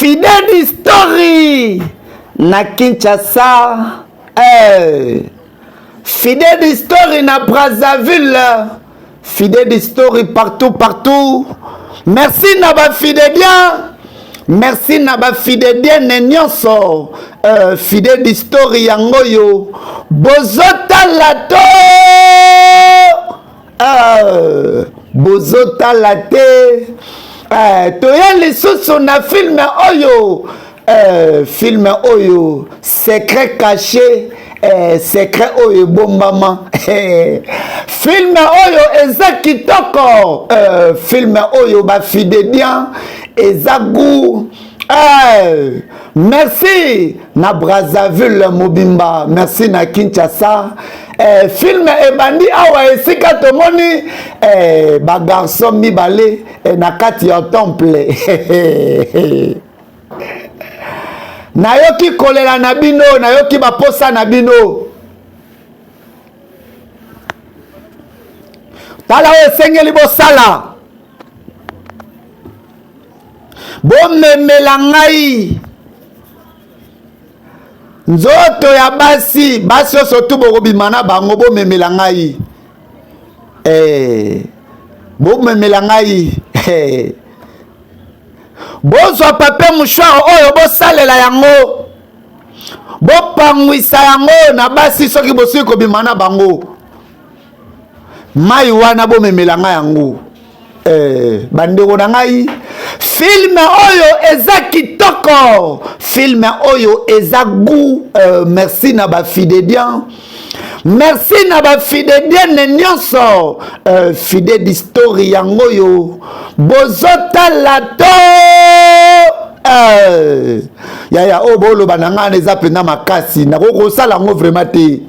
Fidèle Story na Kinshasa eh. Fidèle Story na Brazzaville, Fidèle Story partout partout. Merci na ba fidéliens, merci na ba fidéliennes nyonso. Fidèle Story yango yo bozotala to bozotala te. Toye lisusu na film oyo, film oyo secret caché, secret oyo ebombama. Film oyo eza kitoko, film oyo bafidéliens eza goût. Merci na Brazzaville mobimba, merci na Kinshasa. Film ebandi awa esika tomoni bagarçon mibale na kati ya temple. Nayoki kolela na bino, nayoki baposa na bino. Tala oyo esengeli bosala, bomemela ngai nzoto ya basi, basi nyonso tu bokobima na bango, bomemela ngai, bomemela ngai. Bozwa papier mouchoir oyo bosalela yango, bopangwisa yango na basi soki bosuki kobima na bango. Mai wana bomemela ngai yango. Bandeko na ngai, film oyo eza kitoko, film oyo eza goût. Merci na bafidéliens, merci na bafidéliennes nyonso. Fidèle Story yango oyo bozotala to. Yaya oyo boloba na ngai eza mpenza makasi, nakoki kosala yango vraiment te.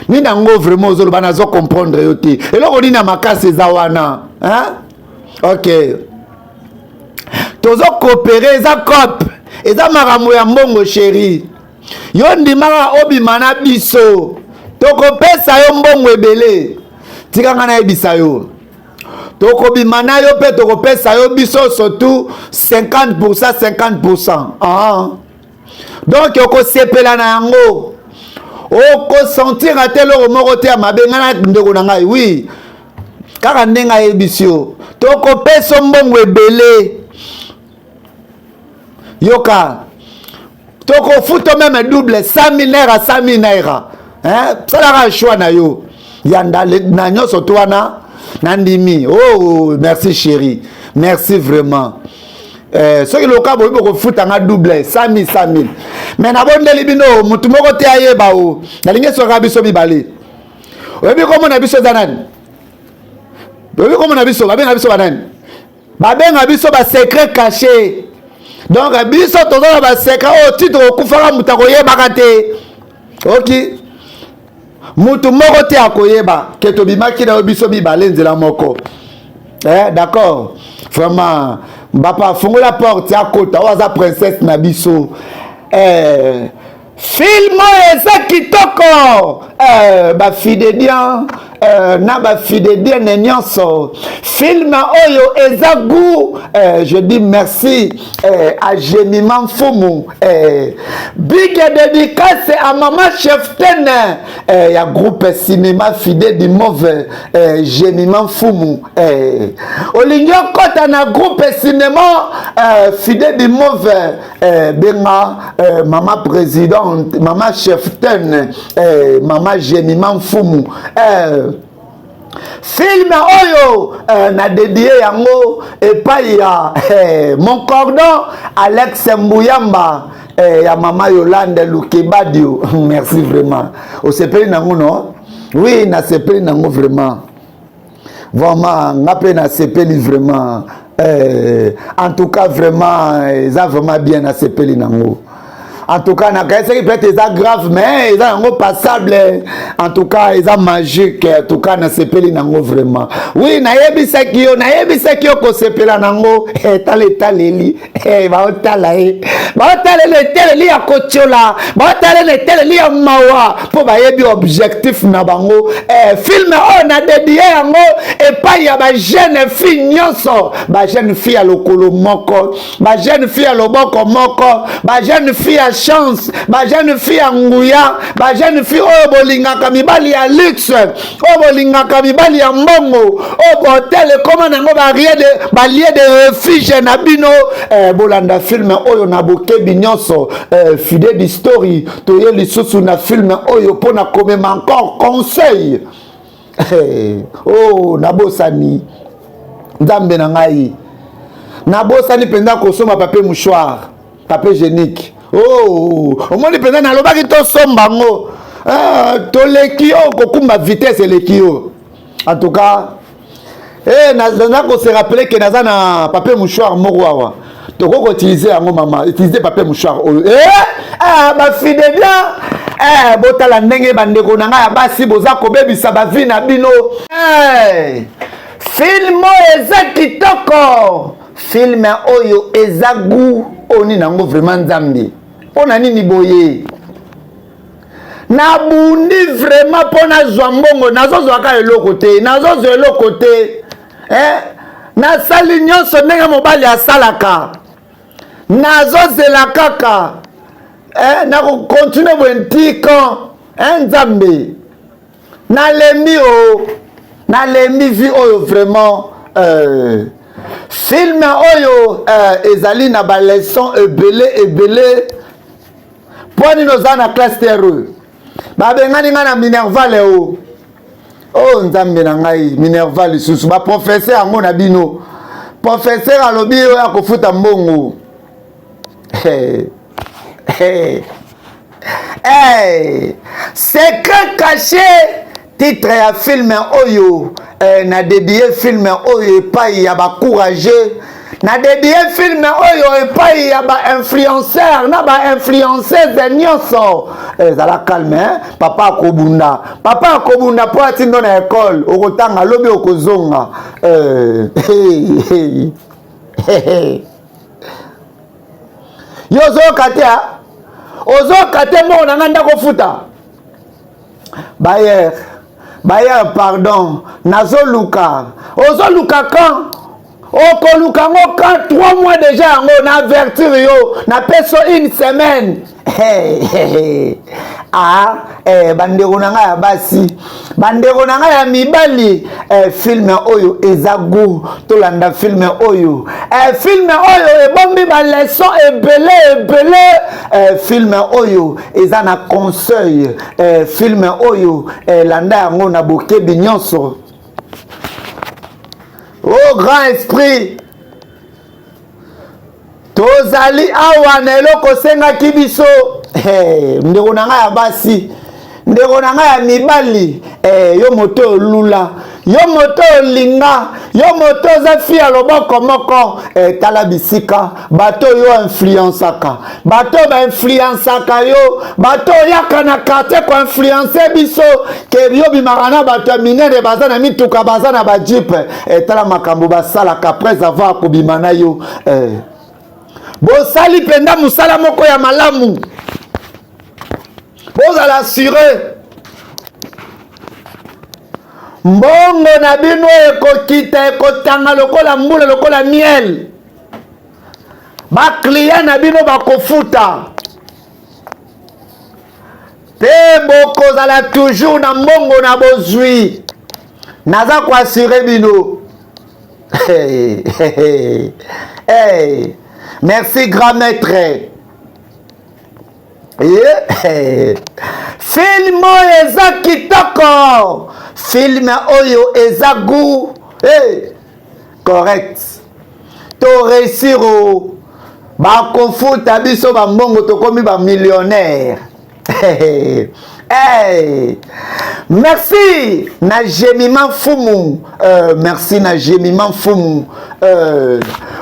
Nini yango vraiment ozoloba, nazo comprendre yo te. Eloko nini ya makasi eza wana, hein? Ok, tozokopere, eza cope, eza makambo ya mbongo. Chéri, yo ndimaka obima na biso, tokopesa yo mbongo ebele. Tika ngai nayebisa yo, tokobima na yo mpe tokopesa yo biso surtout 50 50. Ah. Donc okosepela na yango, okosentir ata eloko moko te ya mabe. Ngai na ndeko na ngai, oui, kaka ndenge ayebisi yo, tokopesa mbongo ebele. Yoka, tokofuta même double, 100 000 naira, 100 000 naira, hein? Salaka choix na yo ya na nyonso to wana nandimi. Oh, merci chéri, merci vraiment. Soki loka boyi, bokofuta nga double, 100 000, 100 000. Mais nabondeli bino, motu moko te ayeba. O nalingi esokaka biso mibale. Oyebi komona biso eza nani? Oyebi komona biso babenga biso banani? Babenga biso basecret caché. Donc biso toza na basecret oyo ti tokokufaka, moto akoyebaka te. Oki, mutu moko te akoyeba ke tobimaki na yo biso mibale nzela moko. D'accord, vraiment bapa, afungola porte, akota. Oyo aza princesse na biso. Film oyo eza kitoko. Bafidéliens na bafidéliennes nyonso, film oyo eza goût. Je dis merci à Jemima Mfumu. Big dédicace à mama cheftaine ya groupe cinéma Fidèle du Mauve, Jemima Mfumu. Olingi okɔta na groupe cinéma Fidèle du Mauve, benga mama présidente, mama cheftaine, mama Jemima Mfumu. Film oyo na dédie yango epai ya mon cordon Alex Mbuyamba, ya mama Yolande Lukebadio. Merci vraiment. Osepeli nango, no? Oui, nasepeli nango vraiment, vraiment. Nga mpe nasepeli vraiment. En tout cas vraiment eza vraiment bien, nasepeli nango. En tout cas, nakanisaki peut-être eza grave, mais eza yango passable. En tout cas, eza magique. En tout cas, nasepeli nango vraiment. Oui, nayebisaki yo, nayebisaki yo kosepela nango. Eh, tala etaleli, eh, baotala ye, baotalela etaleli ya kotiola, baotalela etaleli ya mawa, mpo bayebi objectif na bango. Eh, film oyo na dédie yango epai ya bajeune fille nyonso, bajeune fille ya lokolo moko, bajeune fille ya loboko moko, bajeune fille ya chance, bajeune fille ya nguya, bajeune fille oyo bolingaka mibali ya luxe, oyo bolingaka mibali ya mbongo, oyo bahotel ekóma nango balie de refuge na bino. Eh, bolanda film oyo na bokebi nyonso. Eh, fide di story, toye lisusu na film oyo mpona komema encore conseil. Eh, oh, nabosani, nzambe na ngai, nabosani mpenza kosomba papier mouchoir, papier hygiénique. Oh, omoni mpenza nalobaki tosomba yango. Ah, toleki yo kokumba, vitesse eleki yo. En tout cas, eh, naza kose rappeler ke naza na papier mouchoir moko awa, tokoki koutiliser yango. Mama, utiliser papier mouchoir oyo. Eh, ah, bafide bien. Eh, botala ndenge bandeko na ngai ya basi boza kobebisa bavie na bino. Eh, film oyo eza kitoko, film oyo eza goût. Oyo nini yango vraiment? Nzambe, mpo na nini boye? Nabundi vraiment mpo nazwa mbongo, nazozwaka eloko te, nazozwa eloko te, eh? Nasali nyonso ndenge mobali asalaka, nazozela kaka, eh? Nakocontinuer boye ntikan, eh? Nzambe, nalembi o, nalembi vie oyo vraiment. Film oyo ezali na baleçon ebele ebele. Mpo nini oza na classe te? Oyo babengani ngai na minerval o. Oyo, oh, nzambe na ngai, minerval lisusu, baprofesseur yango na bino, professeur alobi oyo akofuta mbongo. Hey. Hey. Hey. Secret caché, titre ya film oyo. Eh, na dédie film oyo epai ya bacourageux, na dédie film oyo epai ya bainfluenceur na bainfluenceuse nyonso. Ezala calme, hein? Papa akobunda, papa akobunda mpo atindo na ekole, okotanga lobi, okozonga. Eh, hey, hey, hey. Yo ozoyoka te, ozoyoka te. Mbongo na ngai ndako futa bayer, bayer, pardon, nazoluka. Ozoluka quand? Okoluka yango quand? 3 mois déjà yango na avertir yo, napesi une semaine. Ah, eh, bandeko na ngai ya basi, bandeko na ngai ya mibali, eh, film oyo eza goût. Tolanda film oyo. Eh, film oyo ebombi baleçon ebele ebele. Eh, film oyo eza na conseil. Eh, film oyo, eh, landa yango na bokebi nyonso. Oh, grand esprit, tozali awa na eloko osengaki biso. Hey, ndeko na ngai ya basi, ndeko na ngai ya mibali, hey, yo moto olula, yo moto olinga, yo moto oza fi ya loboko moko, hey, tala bisika bato oyo influenceaka, bato oyo bainfluenceaka yo, bato oyaka na quartier koinfluencer biso ke yo bimaka na bato ya minene, baza na mituka, baza na bajeep. Eh, tala makambo basalaka après avoir kobima na yo. Eh, bosali mpenza mosala moko ya malamu, bozala assuré, mbongo na bino ekokita, ekotanga lokola mbula, lokola miel. Baclient na bino bakofuta mpe bokozala toujours na mbongo na bozwi. Naza koassurer bino. Hey, hey, hey. Merci, grand maître. Yeah. Film oyo eza kitoko, film oyo eza goût. Hey. Correct, toréussir o, bakofuta biso bambongo, tokomi bamillionnaire. Hey. Merci na Jemima Mfumu, merci na Jemima Mfumu.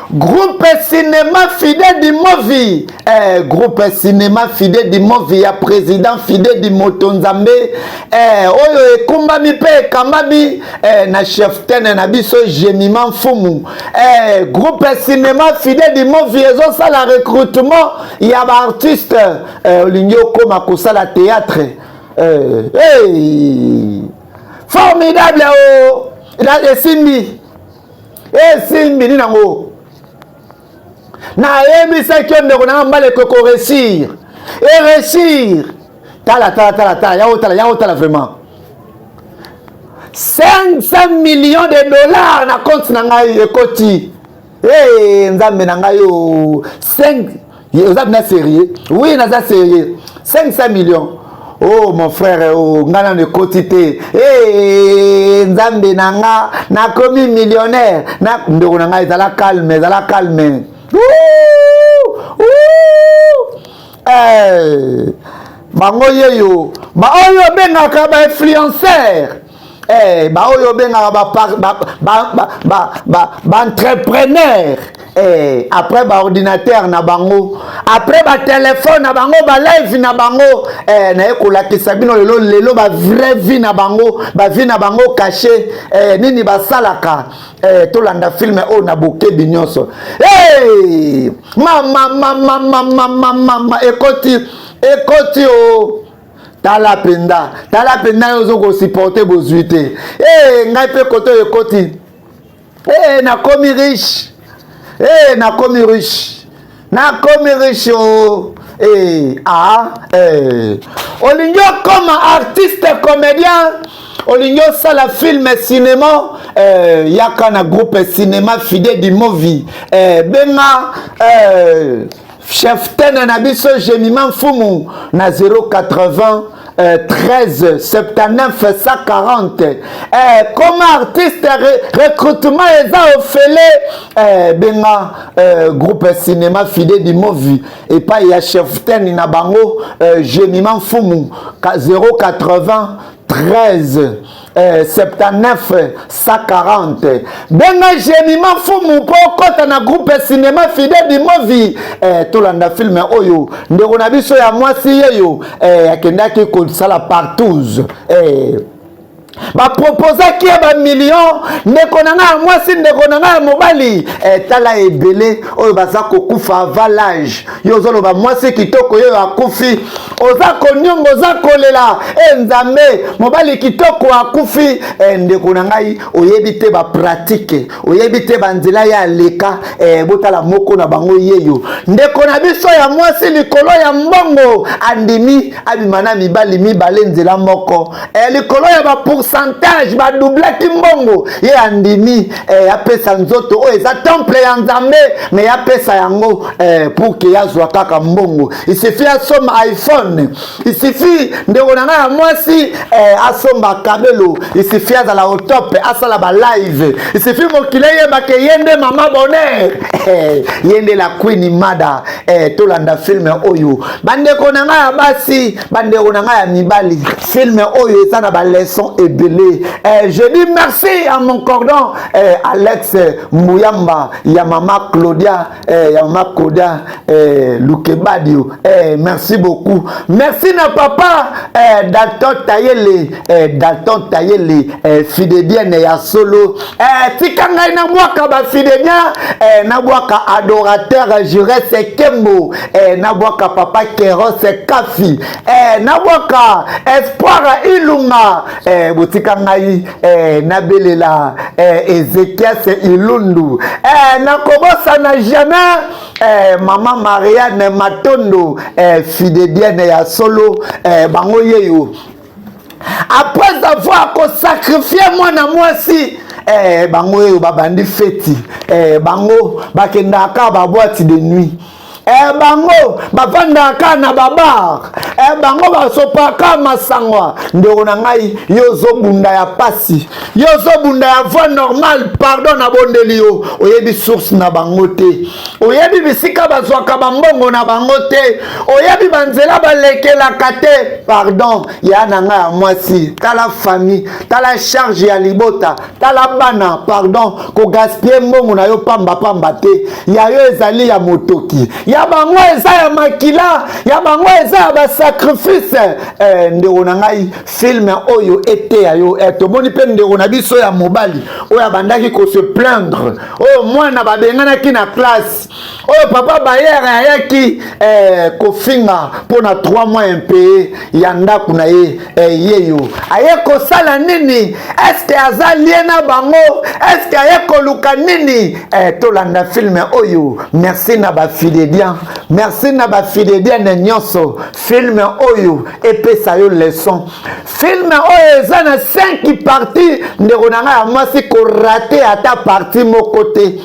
Groupe Cinéma Fide du Movi, eh, groupe Cinéma Fide du Movi ya président Fide du Moto Nzambe, eh, oyo ekumbami mpe ekambami eh, na chef tene na biso Jemima Mfumu. Eh, groupe Cinéma Fide du Movi ezosala recrutement ya baartiste. Eh, olingi okoma kosala théâtre, eh, hey, formidable o oh. Esimbi, esimbi nini yango? Nayebisaki yo, ndeko nanga, mbala ekoko réussir, eréussir. Tala, tala, tala, tala, ya otala, ya otala, vraiment 500 millions de dollars na compte na ngai ekoti. Hey, Nzambe na ngai o 5, oza bina sérieux? Oui, naza sérieux. 500 millions, oh mon frère, oh, nga nano ekoti te. Hey, Nzambe na nga, nakomi millionnaire na. Ndeko na ngai, ezala calme, ezala calme. Ouh, ouh. Hey, bango yeyo baoyo obengaka bainfluenceur, eh, baoyo obengaka baentrepreneur, eh, après baordinateur na bango, après batelefone na bango, balive na bango, eh, naye kolakisa bino lelo, lelo bavrai vie na bango, bavie na bango caché, eh, nini basalaka. Eh, tolanda film oyo na bokebi nyonso. Hey! Mama, mama, mama, mama, mama, ekoti, ekoti o. Tala mpenza, tala mpenza, yo ozo kosupporter bozwi te. Hey, ngai mpe kote oyo ekoti. Hey, nakomi riche. Hey, nakomi riche, nakomi riche o. Hey, ah, hey. Olingi okoma artiste comédien, olingi osala film cinéma, eh, yaka na groupe Cinéma Fide du Movi. Eh, benga eh, chef tene na biso Jemima Mfumu na 080 13 79 140. Eh, comme artiste, recrutement eza ofele. Eh, benga eh, groupe Cinéma Fide du Movi epai ya chef tene na bango eh, Jemima Mfumu, 080 13 79 140. Benga Jemima Mfumu mpo okɔta na groupe Cinéma Fide du Movi. Eh, tolanda film oyo. Ndeko na biso ya mwasi yeyo, eh, akendaki kosala partouze, eh, baproposaki ye bamillion. Ndeko na ngai ya mwasi, ndeko na ngai ya mobali, eh, tala ebele oyo baza kokufa avant l'âge. Yo ozoloba mwasi kitoko oyo akufi, oza konionga, oza kolela e Nzambe, mobali kitoko akufi. E, ndeko na ngai, oyebi te bapratique, oyebi te banzela ye aleka. E, botala moko na bango yeyo, ndeko na biso ya mwasi, likolo ya mbongo andimi abima na mibali mibale nzela moko. E, likolo ya bapourcentage badoublaki mbongo, ye andimi e, apesa nzoto oyo eza temple ya Nzambe, mais apesa yango e, pour que azwa kaka mbongo. Il suffit asomba iPhone, il suffit, ndeko na ngai ya mwasi, eh, asomba kabelo, il suffit azala au top, asala balive, il suffit mokili eyebake ye nde mama bonheur, eh, ye nde la queen mada. Eh, tolanda film oyo, bandeko na ngai ya basi, bandeko na ngai ya mibali. Film oyo eza na baleçon ebele. Eh, je dis merci à mon cordon, eh, Alex Muyamba ya mama Claudia, eh, ya mama Claudia, eh, Lukebadio, eh, merci beaucoup. Merci na papa eh, Dalton Tayele, eh, Dalton Tayele, eh, fidédienne ya solo. Eh, tika ngai nabwaka bafidédien, eh, nabwaka adorateur Jures Kembo, eh, nabwaka papa Keros Kafi, eh, nabwaka Espoir Ilunga, eh, botika ngai eh, nabelela eh, Ezekias Ilundu, eh, nakobosana jamais eh, mama Marianne Matondo, eh, fidédienne ya solo. Eh, bango yeyo, après avoir kosacrifier mwana mwasi, eh, bango oyo babandi feti, eh, bango bakendaka baboîte de nuit. E bango bafandaka kaka na babar, e bango basopaka masangwa. Ndeko na ngai, yo ozobunda ya pasi, yo ozobunda ya voie normale, pardon, nabondeli yo, oyebi source na bango te, oyebi bisika bazwaka bambongo na bango te, oyebi banzela balekelaka te. Pardon, ya na ngai ya mwasi, tala famille, tala charge ya libota, tala bana. Pardon, kogaspiller mbongo na yo pambapamba te. Ya yo ezali ya motoki, ya bango eza ya makila, ya bango eza ya basacrifice. Ndeko na ngai, film oyo eteya yo. Tomoni mpe ndeko na biso ya mobali oyo abandaki kose plaindre, oyo mwana babenganaki na classe, oyo papa bayere ayaki kofinga mpo na 3 mois impayé ya ndako na ye. Yeyo aye kosala nini? Eske aza lie na bango? Eske aye koluka nini? Tolanda film oyo. Merci na bafidéliens, merci na bafidélienne nyonso. Film oyo epesa yo leçon. Film oyo eza na 5 partie. Ndeko na ngai ya mwasi, korater ata partie moko te.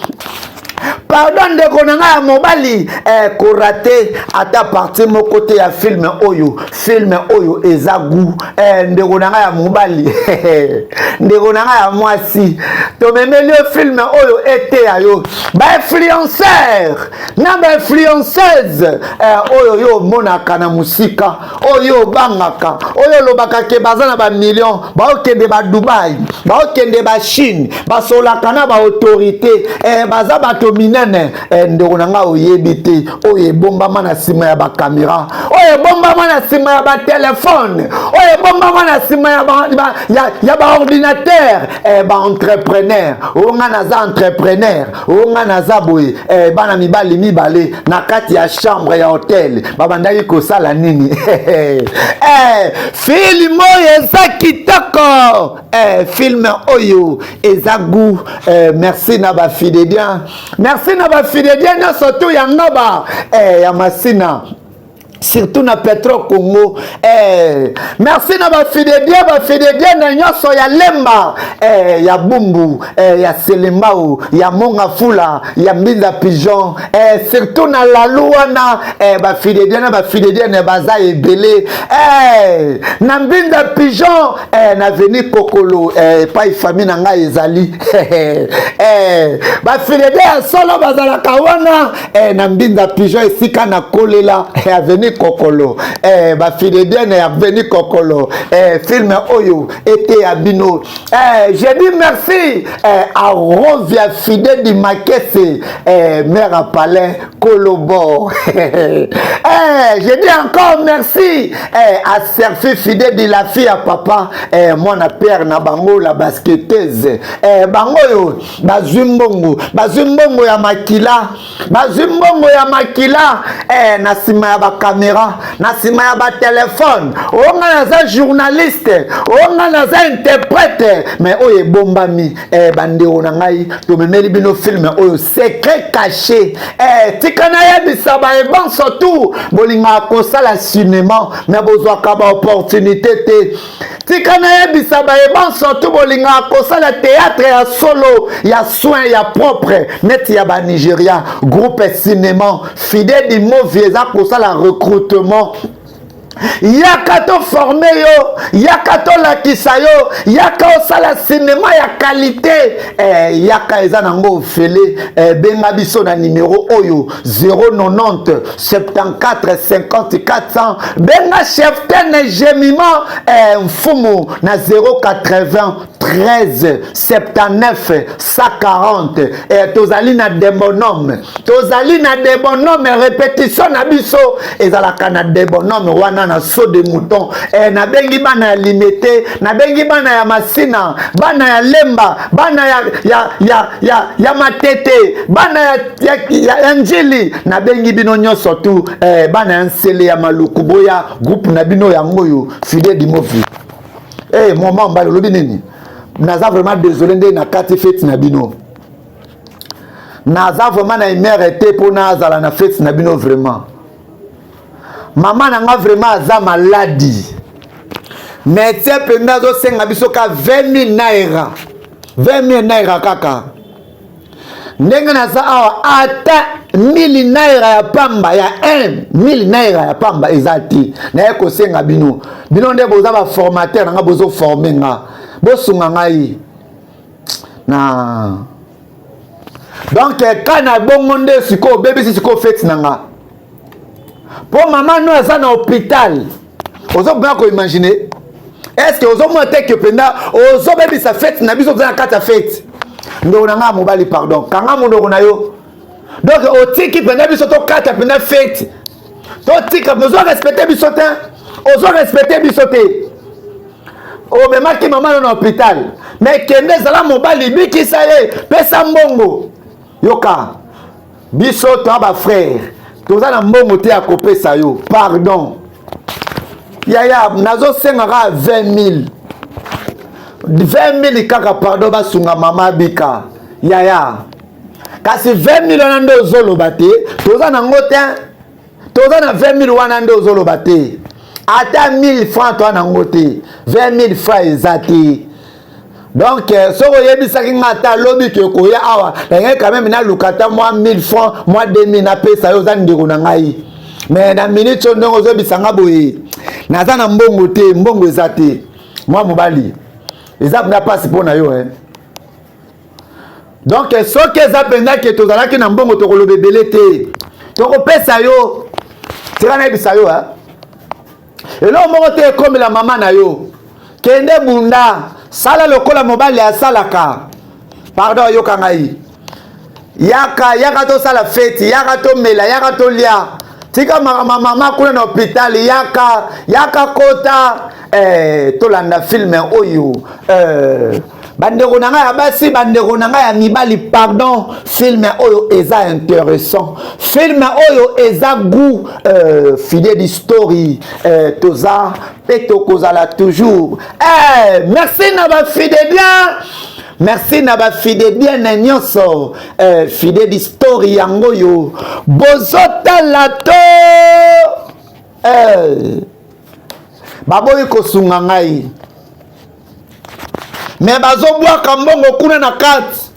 Pardon, ndeko na ngai ya mobali, korater ata partie moko te ya film oyo. Film oyo eza goût. Ndeko na ngai ya mobali, ndeko na ngai ya mwasi, tomemeli yo film oyo eteya yo. Bainfluenceur na bainfluenceuse oyo yo omonaka na mosika, oyo obangaka, oyo olobaka ke baza na bamillion, baokende baDubai, baokende baChine, basolaka na baautorité, baza bato minene. Ndeko na ngai, oyebi te oyo ebombama na nsima ya bacaméra, oyo ebombama na nsima ya batelefone, oyo ebombama na nsima ya baordinateur. Baentrepreneur oyo, ngai naza entrepreneur, oyo ngai naza boye. Bana mibali mibale na kati ya chambre ya hotel babandaki kosala nini? Film oyo eza kitoko. Film oyo eza goût. Merci na bafidéliens, merci na bafidéliens nyonso tu ya Ngaba, ya Masina, surtout na Pétrole Congo. Merci na bafidéliens, bafidélienne nyonso ya Lemba, ya Bumbu, ya Selembao, ya Monga Fula, ya Mbinza Pigeon, surtout na Lalu wana. Bafidéliens na bafidélienne baza ebele na Mbinza Pigeon, na avenue Kokolo, epai famille na ngai ezali. Bafidéliens ya solo bazalaka wana, na Mbinza Pigeon, esika na kolela, avenue Kokolo. Bafidélienne ya avenue Kokolo, film oyo eteya bino. Je dis merci à Rovia Fidedi Makese, maire à Palais Kolobo. Je dis encore merci à Serfi Fidedi, la fille à papa, mwana père na bango, la basketteuse. Bango oyo bazwi mbongo, bazwi mbongo ya makila, bazwi mbongo ya makila, na nsima ya bacaméra, na nsima ya batelefone. Oyo ngai naza journaliste, oyo ngai naza interprète, mais oyo ebombami. Bandeko na ngai, tomemeli bino film oyo, Secret caché. Tika nayebisa baebanso tout bolingaka kosala cinéma mais bozwaka baopportunité te. Tika nayebisa baebanso tout bolingaka kosala théâtre ya solo, ya soin, ya propre, neti ya baNigéria. Groupe cinéma Fidèle Movi eza kosala recrutement. Yaka toformer yo, yaka tolakisa yo, yaka osala cinéma ya qualité. Yaka, eza nango ofele. Benga biso na nimero oyo: 090 74 50 400. Benga chef tene Gemima, Mfumu, na 080 13 79 140. Tozali na Debonhomme, tozali na Debonhomme. Répétition na biso ezalaka na Debonhomme wana, na saut de mouton. Nabengi bana ya Limete, nabengi bana ya Masina, bana ya Lemba, bana ya Matete, bana ya Njili, nabengi bino nyonso tu. Bana ya Nsele, ya Maluku, boya, groupe na bino yango oyo, Fide Dimofi. Moma mbali olobi nini? Naza vraiment désolé nde na kati fête na bino. Naza vraiment na humeur te mpo nazala na fête na bino. Vraiment, mama na nga vraiment aza malade. Médecin mpenza azosenga biso ka 20 000 naira, 20 000 naira kaka. Ndenge naza awa, ata 1000 naira ya pamba ya 1 1000 naira ya pamba eza te. Naye kosenga bino, bino nde boza baformateur na nga, bozoforme nga, bosunga ngai na donc ka na bongo nde sikoyo obebisi sikoyo feti na nga mpo mama no aza na hôpital. Ozoboya koimagine, est ce que ozomona te ke mpenza ozobebisa fete na biso? Toza na kati ya fete. Ndeko na ngai mobali, pardon, kanga monoko na yo. Donc otiki mpenza biso tokata mpenza fete, totika, ozo respecte biso te, ozo respecte biso te. Omemaki mama no na hôpital, mais kende, ezala mobali, bikisa ye, pesa mbongo. Yoka biso, toa bafrère, toza na mbongo te ya kopesa yo. Pardon yaya, nazosenga kaka 20 000, 20 000 kaka, pardon, basunga mama abika yaya. Kasi 20 000 wana nde ozoloba te, toza nango te. Toza na 20 000 wana nde ozoloba te, ata 1000 francs toza nango te. 20 000 francs eza te. Donc soki oyebisaki nga ata alobi ke koya awa, nangaki quand même naluka ata mwa 1000 francs, mwa 2000, napesa yo, oza ndeko na ngai. Mais na minute oyo, ndenge ozoyebisa nga boye, naza na mbongo te, mbongo eza te. Mwa mobali, eza mpenza mpasi mpo na yo, eh? Donc soki eza mpenza ke tozalaki na mbongo, tokoloba ebele te, tokopesa yo. Tika nayebisa yo, eh? Eloko moko te ekomela mama na yo. Kende, bunda, sala lokola mobali asalaka. Pardon, yoka ngai, yaka, yaka tosala feti, yaka tomela, yaka tolia. Tika mama, mama kuna na hôpital. Yaka, yaka, kota, tolanda film oyo. Bandeko na ngai ya basi, bandeko na ngai ya mibali, pardon, film oyo eza intéressant, film oyo eza goût. Fidèle story, toza mpe tokozala toujours. Merci na bafide bien, merci na bafide bien na nyonso. Fidèle story yango oyo bozotala to baboyi kosunga ngai, me bazobwaka mbongo kuna na kati,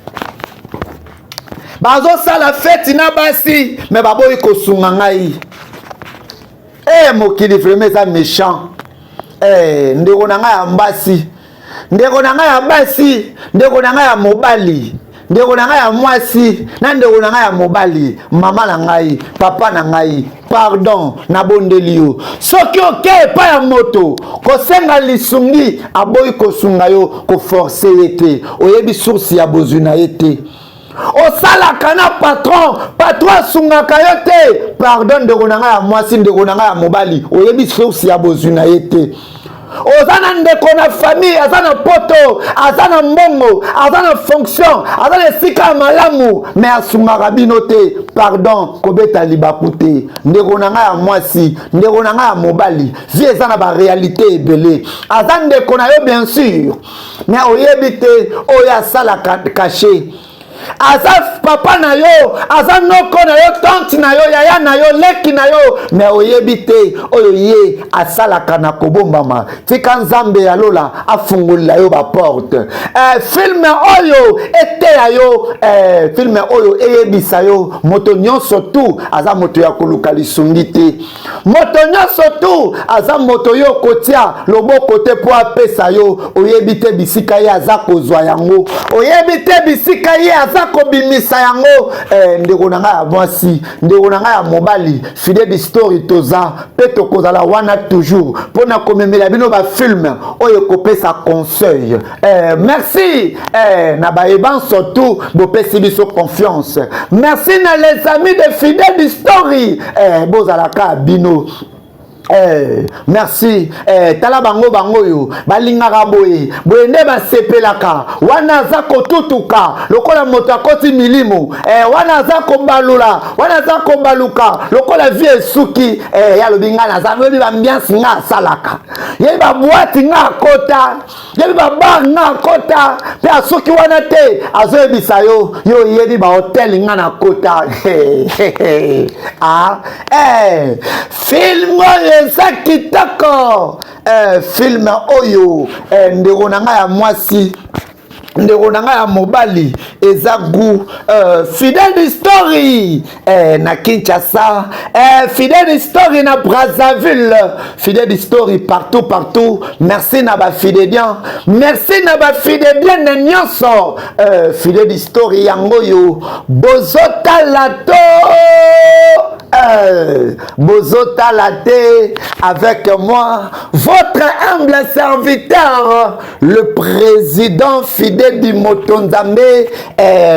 bazosala feti na basi, me baboyi kosunga ngai. Mokili vraiment eza méchant. Ndeko na ngai ya mbasi, ndeko na ngai ya basi, ndeko na ngai ya mobali, ndeko na ngai ya mwasi na ndeko na ngai ya mobali, mama na ngai, papa na ngai, pardon, nabondeli yo. Soki oke epai ya moto kosenga lisungi, aboyi kosunga yo, koforce ye te. Oyebi source ya bozwi na ye te. Osalaka na patron, patron asungaka yo te. Pardon, ndeko na ngai ya mwasi, ndeko na ngai ya mobali, oyebi source ya bozwi na ye te. Oza na ndeko na famille aza na poto, aza na mbongo, aza na fonction, aza na esika ya malamu, me asungaka bino te. Pardon, kobeta libaku te. Ndeko na ngai ya mwasi, ndeko na ngai ya mobali, vie eza na baréalité ebele. Aza ndeko na yo, bien sûr, me oyebi te oyo asalaka caché. Aza papa na yo, aza noko na yo, tante na yo, yaya na yo, leki na yo, me oyebi te oyo ye asalaka na kobombama. Tika Nzambe ya lola afungolela yo baporte. Film oyo eteya yo, film oyo eyebisa yo, moto nyonso tu aza moto ya koluka lisungi te. Moto nyonso tu aza moto yo kotia loboko te mpo apesa yo. Oyebi te bisika ye aza kozwa yango, oyebi te bisika ye aza kobimisa yango. Ndeko na ngai ya mwasi, ndeko na ngai ya mobali, fidèle story, toza mpe tokozala wana toujours mpo na komemela bino bafilm oyo ekopesa conseil. Merci na bayebanso tu bopesi biso confiance. Merci na les amis de Fidèle Story. Bozalaka bino. Merci. Tala bango, bango oyo balingaka boye boye nde basepelaka. Wana aza kotutuka lokola moto akoti milimo, wana aza kobalula, wana aza kobaluka lokola vie esuki. Ye alobi ngai naza, oyebi baambiance nga asalaka, yebi baboîte nga akota, yebi babar nga akota. Mpe asuki wana te, azoyebisa yo, yo oyebi bahotel nga na kota. Ah, film oyo eza kitoko. Film oyo, ndeko na ngai ya mwasi. Ndeko na ngai ya mobali eza gout. Fidèle Story na Kinshasa, Fidèle Story na Brazzaville, Fidèle Story partout partout. Merci na bafidéliens, merci na bafidélienne nyonso. Fidèle Story yango oyo bozotala to bozotala te, avec moi, votre humble serviteur, le président Fidèle du Motonzambe,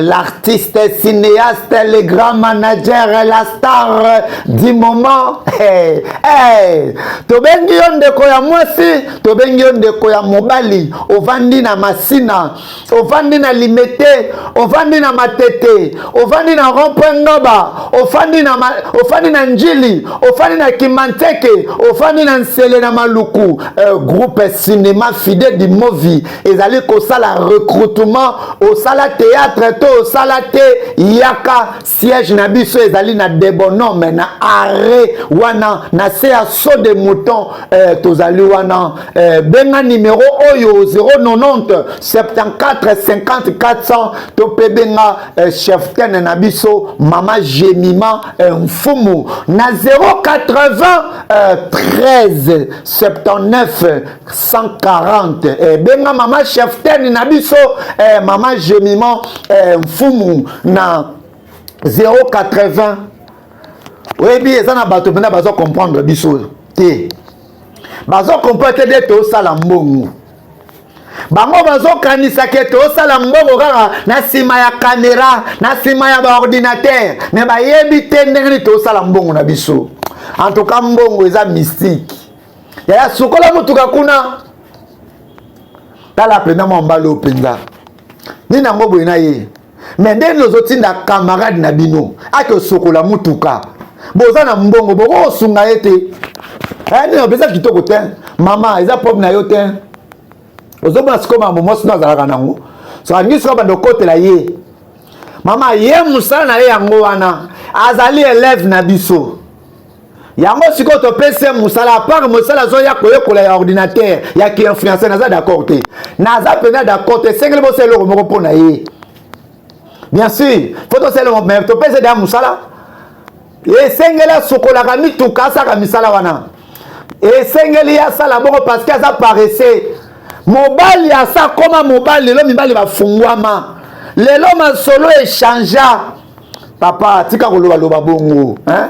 l'artiste cinéaste, le grand manager, la star du moment. Hey, hey. Tobengi yo ndeko ya mwasi, tobengi yo ndeko ya mobali, ovandi na Masina, ovandi na Limete, ovandi na Matete, ovandi na rond-point Ngaba, ofandi na Njili, ofandi na Kimanteke, ofandi na Nsele, na Maluku. Groupe cinéma Fidèle du Movi ezali kosala recrutement. Osala théâtre to osala te, yaka. Siège na biso ezali na Debonhomme, na arrêt wana na se ya saut de mouton. Tozali wana. Benga numéro oyo 090 74 50 400, to mpe benga chef tene na biso, mama Jemima Mfumu, na 080 13 79 140. Benga mama chef tene na biso, mama Jemima Mfumu, na 080. Oyebi, eza na bato mpenza bazo comprendre biso te, bazo comprendre te nde tosala mbongo. Bango bazokanisa ke tosala mbongo kaka na nsima ya caméra, na nsima ya baordinateur, mais bayebi te ndenge nini tosala mbongo na biso. En tout cas, mbongo eza mystique. Yaya, sukola motuka kuna. Tala mpenza mwa mbala oyo mpenza nini yango boye na ye. Mais ndenge ozotinda camarade na bino ake osokola mutuka, boza na mbongo, bokokosunga ye te. Nini opesa kitoko te, mama, eza propre na yo te. Ozomona sikoyo makambo mwasi no azalaka nango. So alingi sikoyo banda okotela ye. Mama, ye mosala na ye yango wana, azali élève na biso. Yango sikoyo topesi ye mosala à part mosala azoya koyekola ya ordinateur, ya kiinfluencer. Naza d'accord te, naza mpenza d'accord te. Esengeli bosala eloko moko mpo na ye. Bien sûr, faut tosala, mais topesi deya mosala. Esengeli asukolaka mituka, asalaka misala wana. Esengeli asala bongo parce que aza paresseux. Mobali asa koma mobali lelo, mibali bafungwama lelo, masolo echangea. Papa, tika kolobaloba bongo, hein?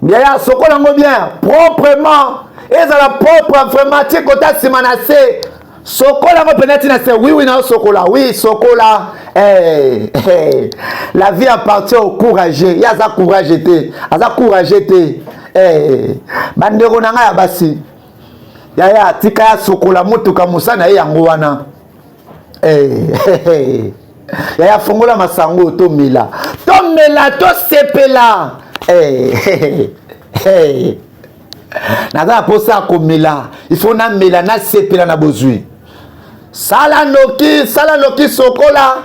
Yaya, sokola yango bien, proprement, ezala propre vraiment. Tie kota nsima na se, sokola yango mpenza ntina se. Oui, naosokola. Oui, sokola. Hey, hey. La vie appartient au courageux. Ye aza courage te, aza courage te. Hey. Bandeko na ngai ya basi, yaya, tika ya sokola motuka, mosala na ye yango wana. Hey, hey. Yaya, fongola masango, tomela, tomela, tosepela. Hey, hey, hey. Naza na mposa ya komela, il faut namela, nasepela na bozwi. Sala noki, sala noki, sokola.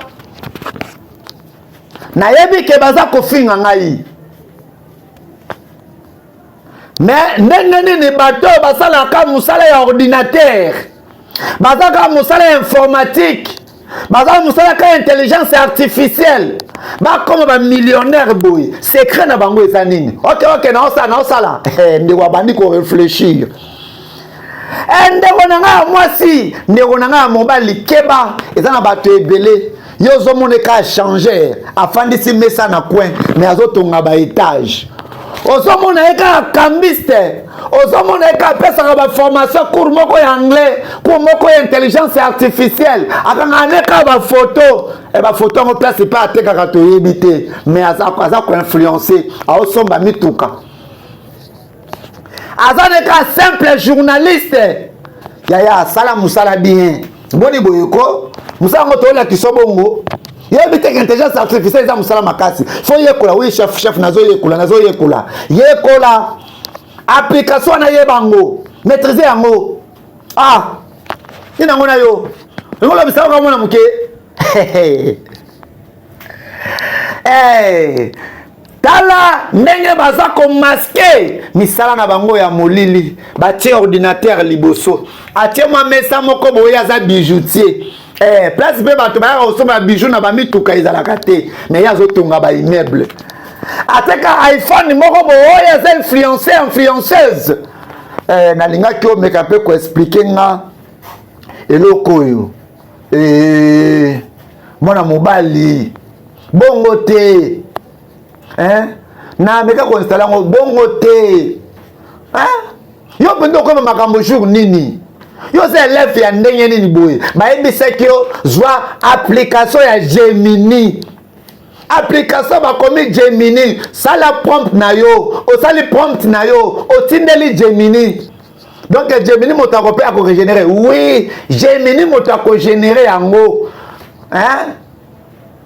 Nayebi ke baza kofinga ngai, mais ndenge nini bato oyo basalaka mosala ya ordinateur, bazalaka mosala ya informatique, baza mosala ka intelligence artificielle, bakoma bamillionnaire boye? Secret na bango eza nini? Ok, naosala, naosala. Ndeko abandi korefléchir. Ndeko na ngai ya mwasi, ndeko na ngai ya mobali, keba, eza na bato ebele. Ye ozomona eka changer, afandisi mesa na coin, mais azotonga baétage. Ozomona ye kaka cambiste, ozomona ye kaka apesaka baformation, cours moko ya anglais, cours moko ya intelligence artificielle, akangaka nde kaka bafoto. Bafoto yango, place mpe atekaka toyebi te, mais aza koinfluencer, aosomba mituka. Aza ne kaka simple journaliste. Yaya, asala mosala bien. Boni boye ko mosala yango toolakisa bongo. Yebi te intelligence artificielle eza mosala makasi, faut yekola. Oui chef, chef, nazoyekola, nazoyekola. Yekola application wana, yeba yango, maîtrise yango. Ah, nini yango na yo yango olobisa kaka mwana moke. Hey, tala ndenge baza komasquer misala na bango ya molili. Batie ordinateur liboso, atie mwa mesa moko boye, aza bijoutier. Eh, place mpe bato bayaka kosomba bijou na bamituka ezalaka te, mais ye azotonga baimmeuble. Ateka iPhone moko boye, oyo aza influence, influenceuse. Eh, nalingaki omeka mpe koexpliquer nga eloko oyo. Eh, mwana mobali bongo te, eh? Nameka koinstaller yango bongo te, eh? Yo mpenza okoma makambo jour nini? Yo oza élève ya ndenge nini boye? Bayebisaki yo zwa application ya Gemini. Application bakomi Gemini, sala prompt na yo. Osali prompt na yo, otindeli Gemini. Donc Gemini moto ako mpe akorégénérer. Oui, Gemini moto akogénérer yango, hein?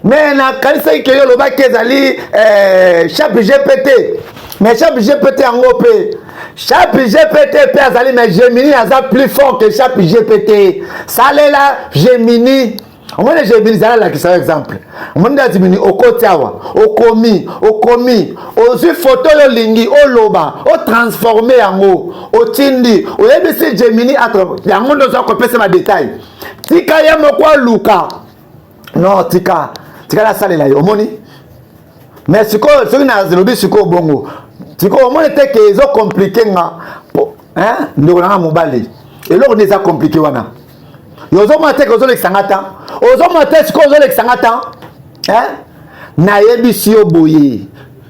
Mais nakanisaki ke yo olobaki ezali Chat GPT. Mais Chat GPT yango mpe, Chat GPT mpe azali, mais Gemini aza plus fort que Chat GPT. Salela Gemini. Omoni Gemini, zala alakisa yo exemple. Omoni nde Gemini, okoti awa, okomi, okomi, ozwi foto oyo olingi, oloba otransformer yango, otindi, oyebisi Gemini yango nde ozwa kopesa badétail. Tika ye moko aluka. Non, tika, tika nasalela ye. Omoni? Mais sikoyo soki nalobi sikoyo bongo, sikoyo omoni te ke ezocompliquer nga? Ndeko nanga mobali, eloko nde eza compliqué wana. Yo ozomona te ke ozolekisa nga temps? Ozomona te sikoyo ozolekisa nga temps? Nayebisi yo boye,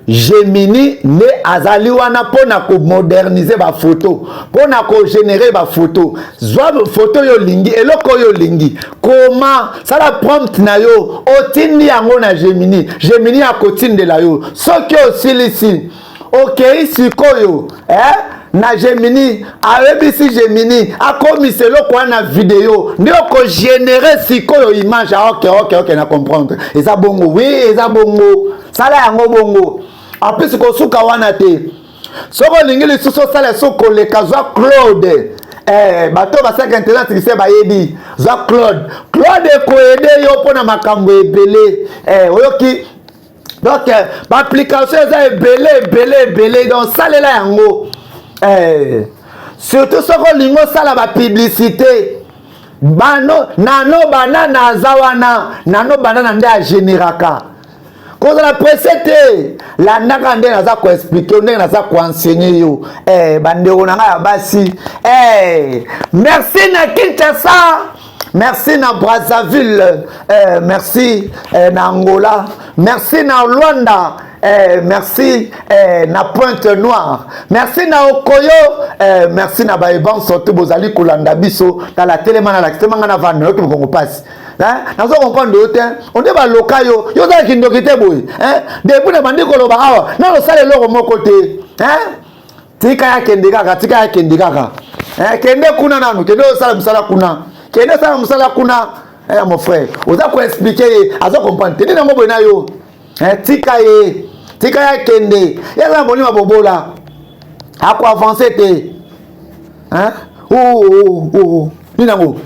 Gemini nde azali wana mpona komoderniser bafoto, mpona kogénérer bafoto. Zwa foto oyo olingi, eloko oyo olingi, koma, sala prompt na yo, otindi yango na Gemini. Gemini akotindela yo. Soki osilisi, okei sikoyo, eh? Na Gemini, ayebisi Gemini akomisa eloko wana video, nde okogénérer sikoyo image. Ah, ok, na comprendre. Eza bongo? Oui, eza bongo. Sala yango bongo. En plus, kosuka wana te. Soki olingi lisusu osala so koleka, zwa Claude. Bato basalaka intelligence artificielle bayebi. Zwa Claude. Claude ekoaider yo mpona makambo ebele. Oyoki? Donc baapplication eza ebele, ebele, ebele. Donc salela yango, surtout soki olingi osala bapublicité. Bano nano banana aza wana, nano banana nde agénéraka. Kozala pressé te, landaka ndenge naza koexpliquer, ndenge naza koenseigner yo. Bandeko na ngai ya basi, merci na Kinshasa, merci na Brazzaville, merci na Angola, merci na Luanda, merci na Pointe Noire, merci na Okoyo, merci na baeban. Surtout bozali kolanda biso. Tala, telema, nalakisi tema ngai na vanda. Nayoki mokongo mpasi. Nazo comprendre yo te. Onde baloka yo, yo ozala kindoki te boye? Depuis na bandi koloba awa, nalosala eloko moko te. Tika ya kende kaka, tika ya kende kaka. Kende kuna nanu, kende osala mosala kuna, kende osala mosala kuna. Mon frère, oza koexpliquer ye, aza comprendre te. Nde nango boye na yo. Tika ye, tika ya kende. Ye aza na molimo bobola, akoavancer te. Oh, nini yango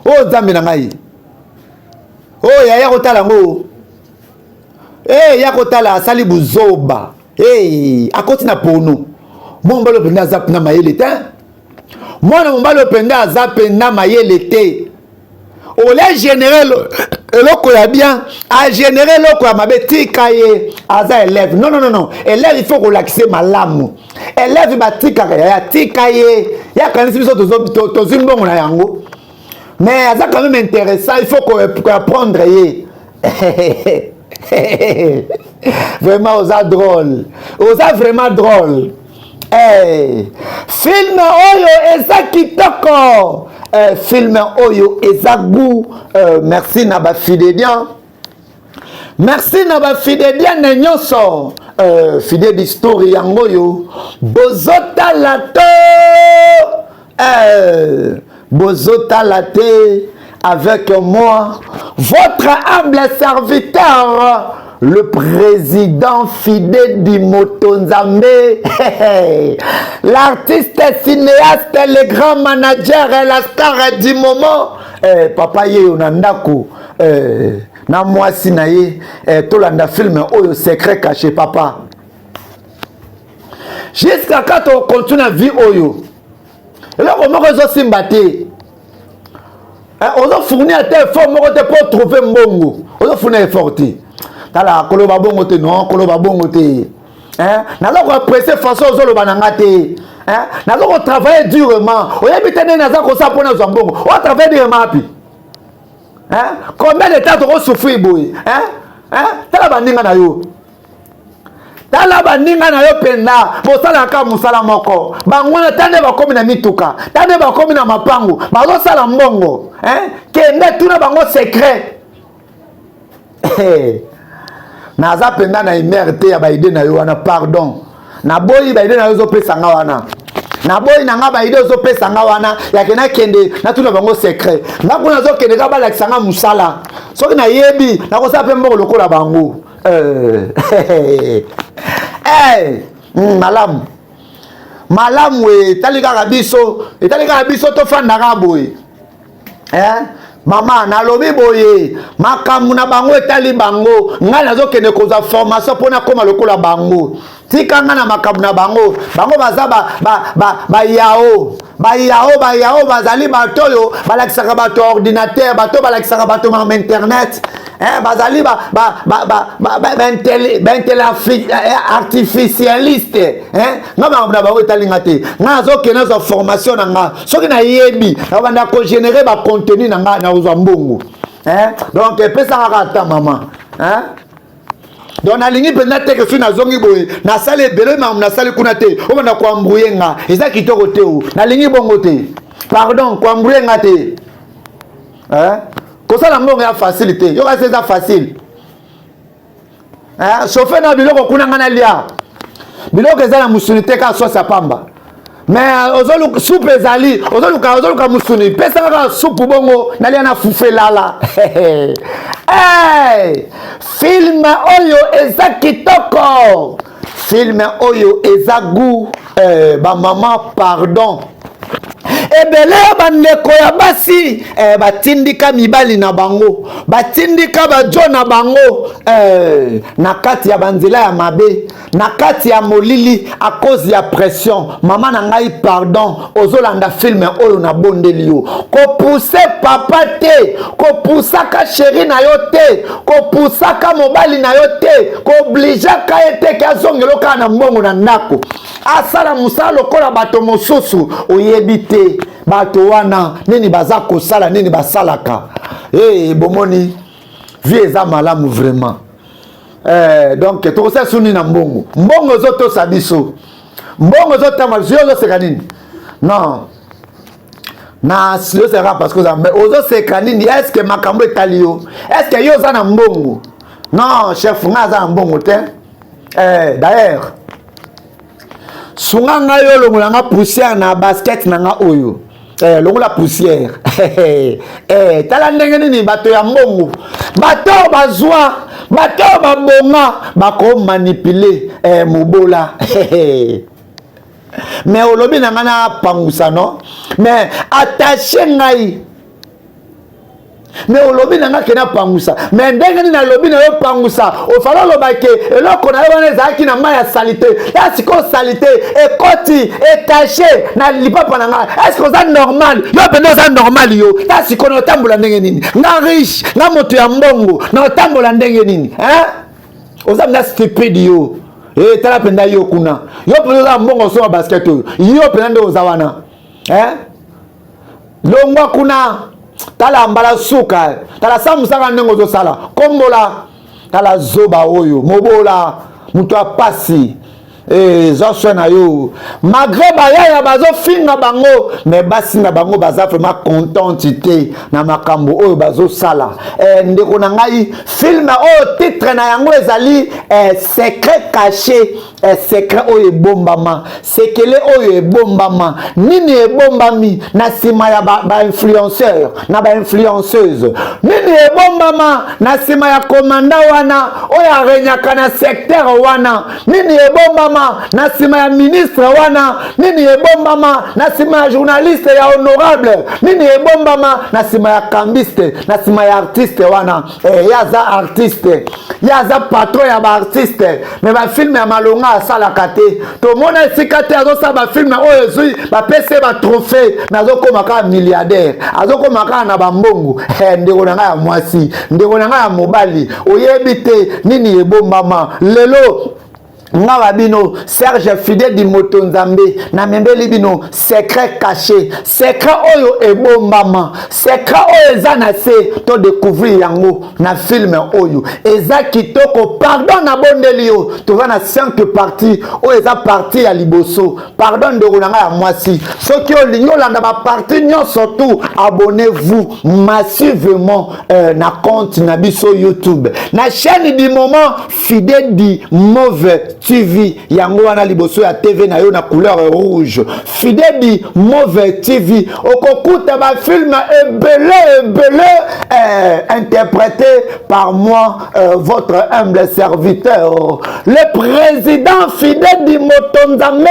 oyo? Nzambe na ngai oyo, yaya kotala yango. Ya kotala, asali buzoba. Hey, akoti na porno. Mwana mobali oyo mpenza aza mpena mayele te. Mwana mobali oyo mpenza aza mpenza mayele te. Olia générer eloko ya bien, agénérer eloko ya mabe. Tika ye, aza élève. Non, non, non, non, élève, il faut kolakisa malamu. Élève batikaka. Yaya, tika ye. Ye akanisi biso tozwi mbongo na yango, mais aza quand même intéressant. Il faut koapprendre ye. Vraiment oza drôle, oza vraiment drôle. Hey, film oyo eza kitoko. Hey, film oyo eza goût. Merci na bafidélian, merci na bafidéliane nyonso. Fidèle d'histoire yango oyo bozotala to bozotala te, avec moi, votre humble serviteur, le président Fidé Dimoto Nzambe, l'artiste cinéaste, le grand manager et la star du moment. Papa ye yo na ndako, na mwasi na ye, tolanda film oyo Secret caché. Papa, jusqu'à quand okontinue na vie oyo eloko moko ezosimba te? Eh, ozo fournir ata effort moko te mpo trouver mbongo, ozo fournir effort te. Tala, koloba bongo te, non, koloba bongo te. Eh, naza koapprécie façon ozoloba na nga te. Eh, naza kotravaille durement, oyebi te ndenge naza kosala mpo nazwa mbongo. Otravaille durement api? Eh, combien de temps tokosouffrir boye? Eh, eh, tala baninga na yo, tala baninga na yo mpenza, bosalaka mosala moko. Bango wana, ta nde bakomi na mituka, ta nde bakomi na mapangu, bazosala mbongo. Eh? Kende tuna bango secret. Naza mpenza na humeur te ya baidées na yo wana, pardon. Naboyi baidées na yo ozopesa nga wana, naboyi na nga baidées ozopesa nga wana. Yake nakende natuna bango secret. Nga kuna nazokende kaka balakisa nga mosala. Soki nayebi, nakosala mpe mbongo lokola bango. Eh, malamu, malamu. Etali kaka biso, etali kaka biso, tofandaka boye. Eh? Mama, nalobi boye, makambo na bango etali bango. Ngai nazokende kozwa formation mpo nakóma lokola bango. Tika ngai na makambo na bango. Bango baza bayao, bayao, bayao. Bazali bato oyo balakisaka bato ordinateur, bato oyo balakisaka bato makambo internet. Eh, bazali baartificialiste. Nga makambo na bango etalinga te. Nga nazokende nazwa formation na nga. Soki nayebi, nakobanda kogénérer bacontenu na nga, nakozwa mbongo. Donc epesaka kaka ata mama. Donc nalingi mpenza te ke soki nazongi boye, nasali ebele makambo nasali kuna te, obanda koembrouiller nga. Eza kitoko te o, nalingi bongo te, pardon. Koembrouiller nga te. Kosala mbongo ya facile te. Yoka se eza facile. Chauffe na biloko kuna, nga nalia biloko eza na mosuni te, kaka sauce ya pamba. Mais ozoluka supu, ezali ozoluka, ozoluka mosuni. Pesa kaka supu bongo nalia na fufu elala. Hey! Film oyo eza kitoko, film oyo eza goût. Eh, bamama, pardon. Ebele ya bandeko ya basi, eh, batindika mibali na bango, batindika bajo na bango, eh, na kati ya banzela ya mabe, na kati ya molili, à cause ya pression. Mama na ngai, pardon, ozolanda film oyo, nabondeli yo, kopousser papa te, kopusaka chéri na yo te, kopusaka mobali na yo te, koobligeaka ye te ke azongela kaka na mbongo na ndako, asala mosala lokola bato mosusu. Oyebi te bato wana nini baza kosala, nini basalaka. Hey, bomoni vie eza malamu vraiment. Eh, donc tokosala su nini na mbongo? Mbongo ezotosa biso, mbongo ezotamba biso. Yo ozoseka nini? Non, na ozoseka parce que ozoseka nini? Est ce que makambo etali yo? Est ce que yo oza na mbongo? Non, chef, nga aza na mbongo te. Eh, d'ailleurs, sunga ngai, olongola nga poussière na basket na nga oyo. Eh, longola poussière. Eh, tala ndenge nini bato ya mbongo, bato oyo bazwa, bato oyo babonga, bakomanipuler, eh, mobola. Mais olobi na ngai napangusa, no, mais attache ngai. Mais olobi na nga ke napangusa, mais ndenge nini nalobi na yo pangusa? Ofala oloba ke eloko na yo wana ezalaki na mai ya saleté ya sikoyo, saleté ekoti, etache na lipapa na nga. Est-ce oza normal? Yo mpenza oza normal? Yo ta sikoyo na otambola ndenge nini? Nga riche, nga moto ya mbongo, na otambola ndenge nini? Oza mpenza stupide yo. E, tala mpenza yo kuna, yo mpenza oza mbongo, osomba basket oyo. Yo mpenza nde oza wana. Longwa kuna. Tala mbala suka, tala sa mosaka ndenge ozosala kombola. Tala zoba oyo, mobola, moto ya pasi. Eza soin na yo. Malgré bayaya bazofinga bango, mais basi na bango baza vraiment contente te na makambo oyo bazosala. Ndeko na ngai, film oyo titre na yango ezali Secret caché. Secret oyo ebombama, sekele oyo ebombama, nini ebombami na nsima ya bainfluenceur, ba na bainfluenceuse? Nini ebombama na nsima ya komanda wana oyo arenyaka na secteur wana? Nini ebombama na nsima ya ministre wana? Nini ebombama na nsima ya journaliste, ya honorable? Nini ebombama na nsima ya cambiste, na nsima ya artiste wana? Eh, ye aza artiste, ye aza patron ya baartiste, mais bafilm ya malonga. asalaka te, tomona esika te azosala bafilme oyo ezwi bapesi ye batrophée, mais azokóma kaka milliardaire, azokóma kaka na bambongo. Eh, ndeko na ngai ya mwasi, ndeko na ngai ya mobali, oyebi te nini ebombama. Lelo nga wa bino Serge Fide di Moto Nzambe namembeli bino secret caché, secret oyo ebombama, secret oyo eza na se. To découvrir yango na film oyo eza kitoko. Pardon, nabondeli yo, toza na 5 partie, oyo eza partie ya liboso. Pardon, ndeko na ngai ya mwasi, soki olingi olanda bapartie nyonso tu, abonnez-vous massivement na compte na biso YouTube, na chaîne du moment, Fide di Mauve TV. Yango wana liboso ya TV na yo na couleur rouge, Fide di Mauve TV, okokuta bafilme ebele ebele interprété par moi, votre humble serviteur, le président Fide di Motonzame,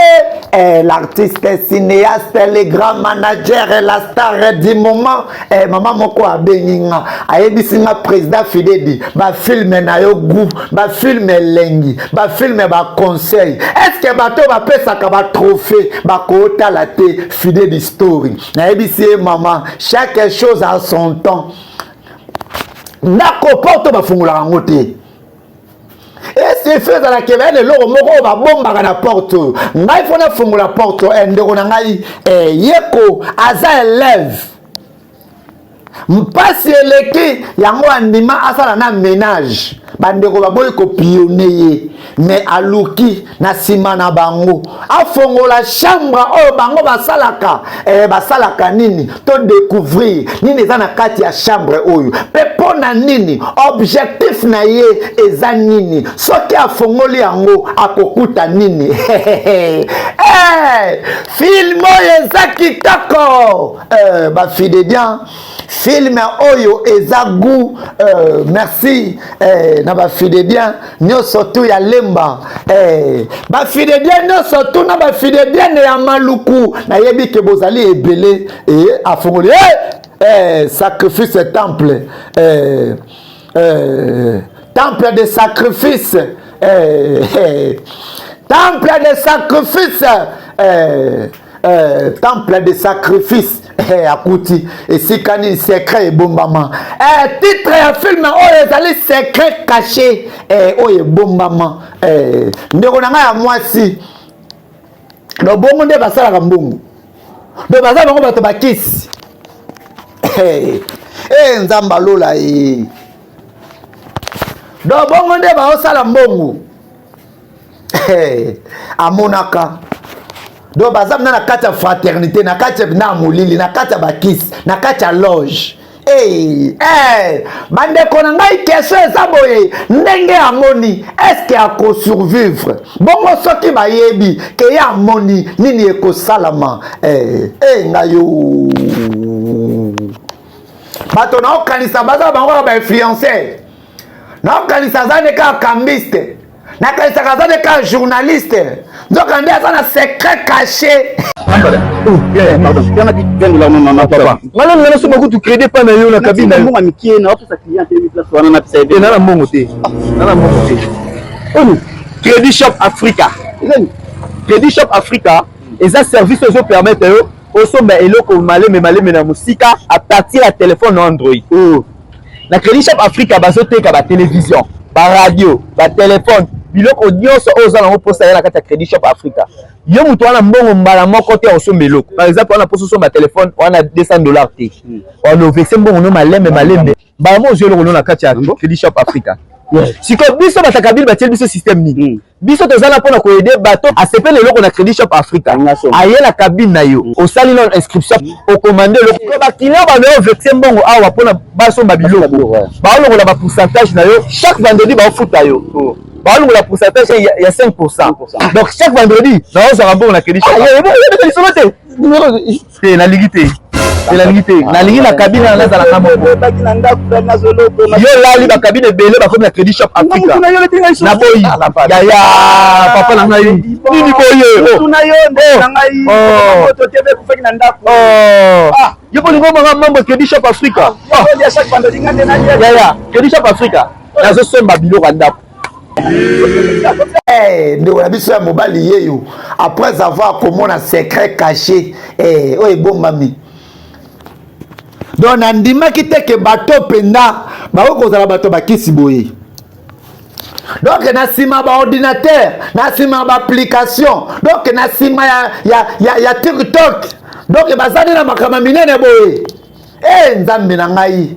l'artiste cinéaste, le grand manager, la star du moment. Mama moko abengi nga, ayebisi nga: "Président Fidedi, bafilme na yo goût, bafilme elengi, bafilme baconseil. Est-ce bato bapesaka batrophée bakotala te Fidedi Story?" Nayebisi ye: "Mama, chaque chose a son temps." Ndako, porte bafungolaka yango te. Esife ezalaka ebele eloko moko oyo babombaka na porte oyo. Ngai fo nafungola porte. Ndeko na ngai, yeko aza élève, mpasi eleki yango, andima asala na ménage. Bandeko baboyi kopionner ye, mais aluki na nsima na bango afongola chambre oyo bango basalaka. Basalaka nini? To découvrir nini eza na kati ya chambre oyo, mpe mpo na nini, objectif na ye eza nini? Soki afongoli yango, akokuta nini? Film oyo eza kitoko. Bafidédiens, film oyo eza goût. Merci na bafidédien nyonso tu ya Lemba, bafidédien nyonso tu na bafidédienne ya Maluku. Nayebi ke bozali ebele. Afongoli sacrifice, temple, temple de sacrifice, temple de sacrifice, temple de sacrifice. Akuti esika nini secret ebombama. Titre ya film oyo ezali Secret caché, oyo ebombama. Ndeko na ngai ya mwasi, do bongo nde basalaka mbongo, do baza bango bato bakisi. Nzambe alola ye, do bongo nde baosala mbongo. Amonaka donc baza mna na kati ya fraternité, na kati ya na molili, na kati ya bakisi, na kati ya loge. Hey, hey, bandeko na ngai, question eza boye: ndenge amoni, est-ce akosurvivre bongo? Soki bayebi ke ye amoni, nini ekosalama? Hey, hey, ngai yo bato naokanisa baza bango kaka bainfluenceur, naokanisa aza nde kaka cambiste, nakanisaka aza nde kaka journaliste, nzoka nde aza na secret caché. Nga nanu nasomba kutu crédit epa na yo na cabine na yo. Mbongo mike na opesa client te, place wana napesa ye. Te, na mbongo te, na mbongo te. Oyo Crédit Shop Africa. Crédit Shop Africa eza service oyo ezopermettre yo osomba eloko maleme maleme na mosika à partir ya téléphone na Android. Na Crédit Shop Africa bazoteka batélévision, baradio, batelefone, biloko nyonso oyo oza nango mposa ya na kati ya Crédit Shop Africa. Yo moto wana, mbongo mbala moko te osomba eloko. Par exemple, wana mposa osomba telefone wana 200 $ te, wana overse mbongo no malembe malembe, mbala mo ozwi eloko no na kati ya Crédit Shop Africa. Sikoyo biso batakabili batieli biso système nini? Biso toza mpona koaider bato asepele eloko na Crédit Shop Africa. Aye na cabine na yo, osali nano inscription, okomande eloko. Baclient bano overse mbongo awa mpona basomba biloko, baolongola bapourcentage na yo. Chaque vendredi baofuta yo, baolongola pourcentage ya 5. Donc chaque vendredi naozwaka mbongo na Crédit Shop. Lisolo te te, nalingi te te, nalingi te, nalingi na cabine wana nazalaka moko. Yo olali bacabine ebele bakomi na Crédit Shop Africa. Naboyi, yaya, papa na ngai, nini boye? Yo bolingo manga mambo Crédit Shop Africa. Yaya, Crédit Shop Africa, nazosomba biloko ya ndako. Eh, ndeko na biso ya mobali yeyo après avoir komona secret caché eh, oyo ebombami donc nandimaki te ke bato mpenza bakoki kozala bato bakisi boye donc na nsima baordinateur na nsima baapplication donc na nsima ya, ya, ya, ya tiktok donc baza nde na makambo minene boye e eh, nzambe na ngai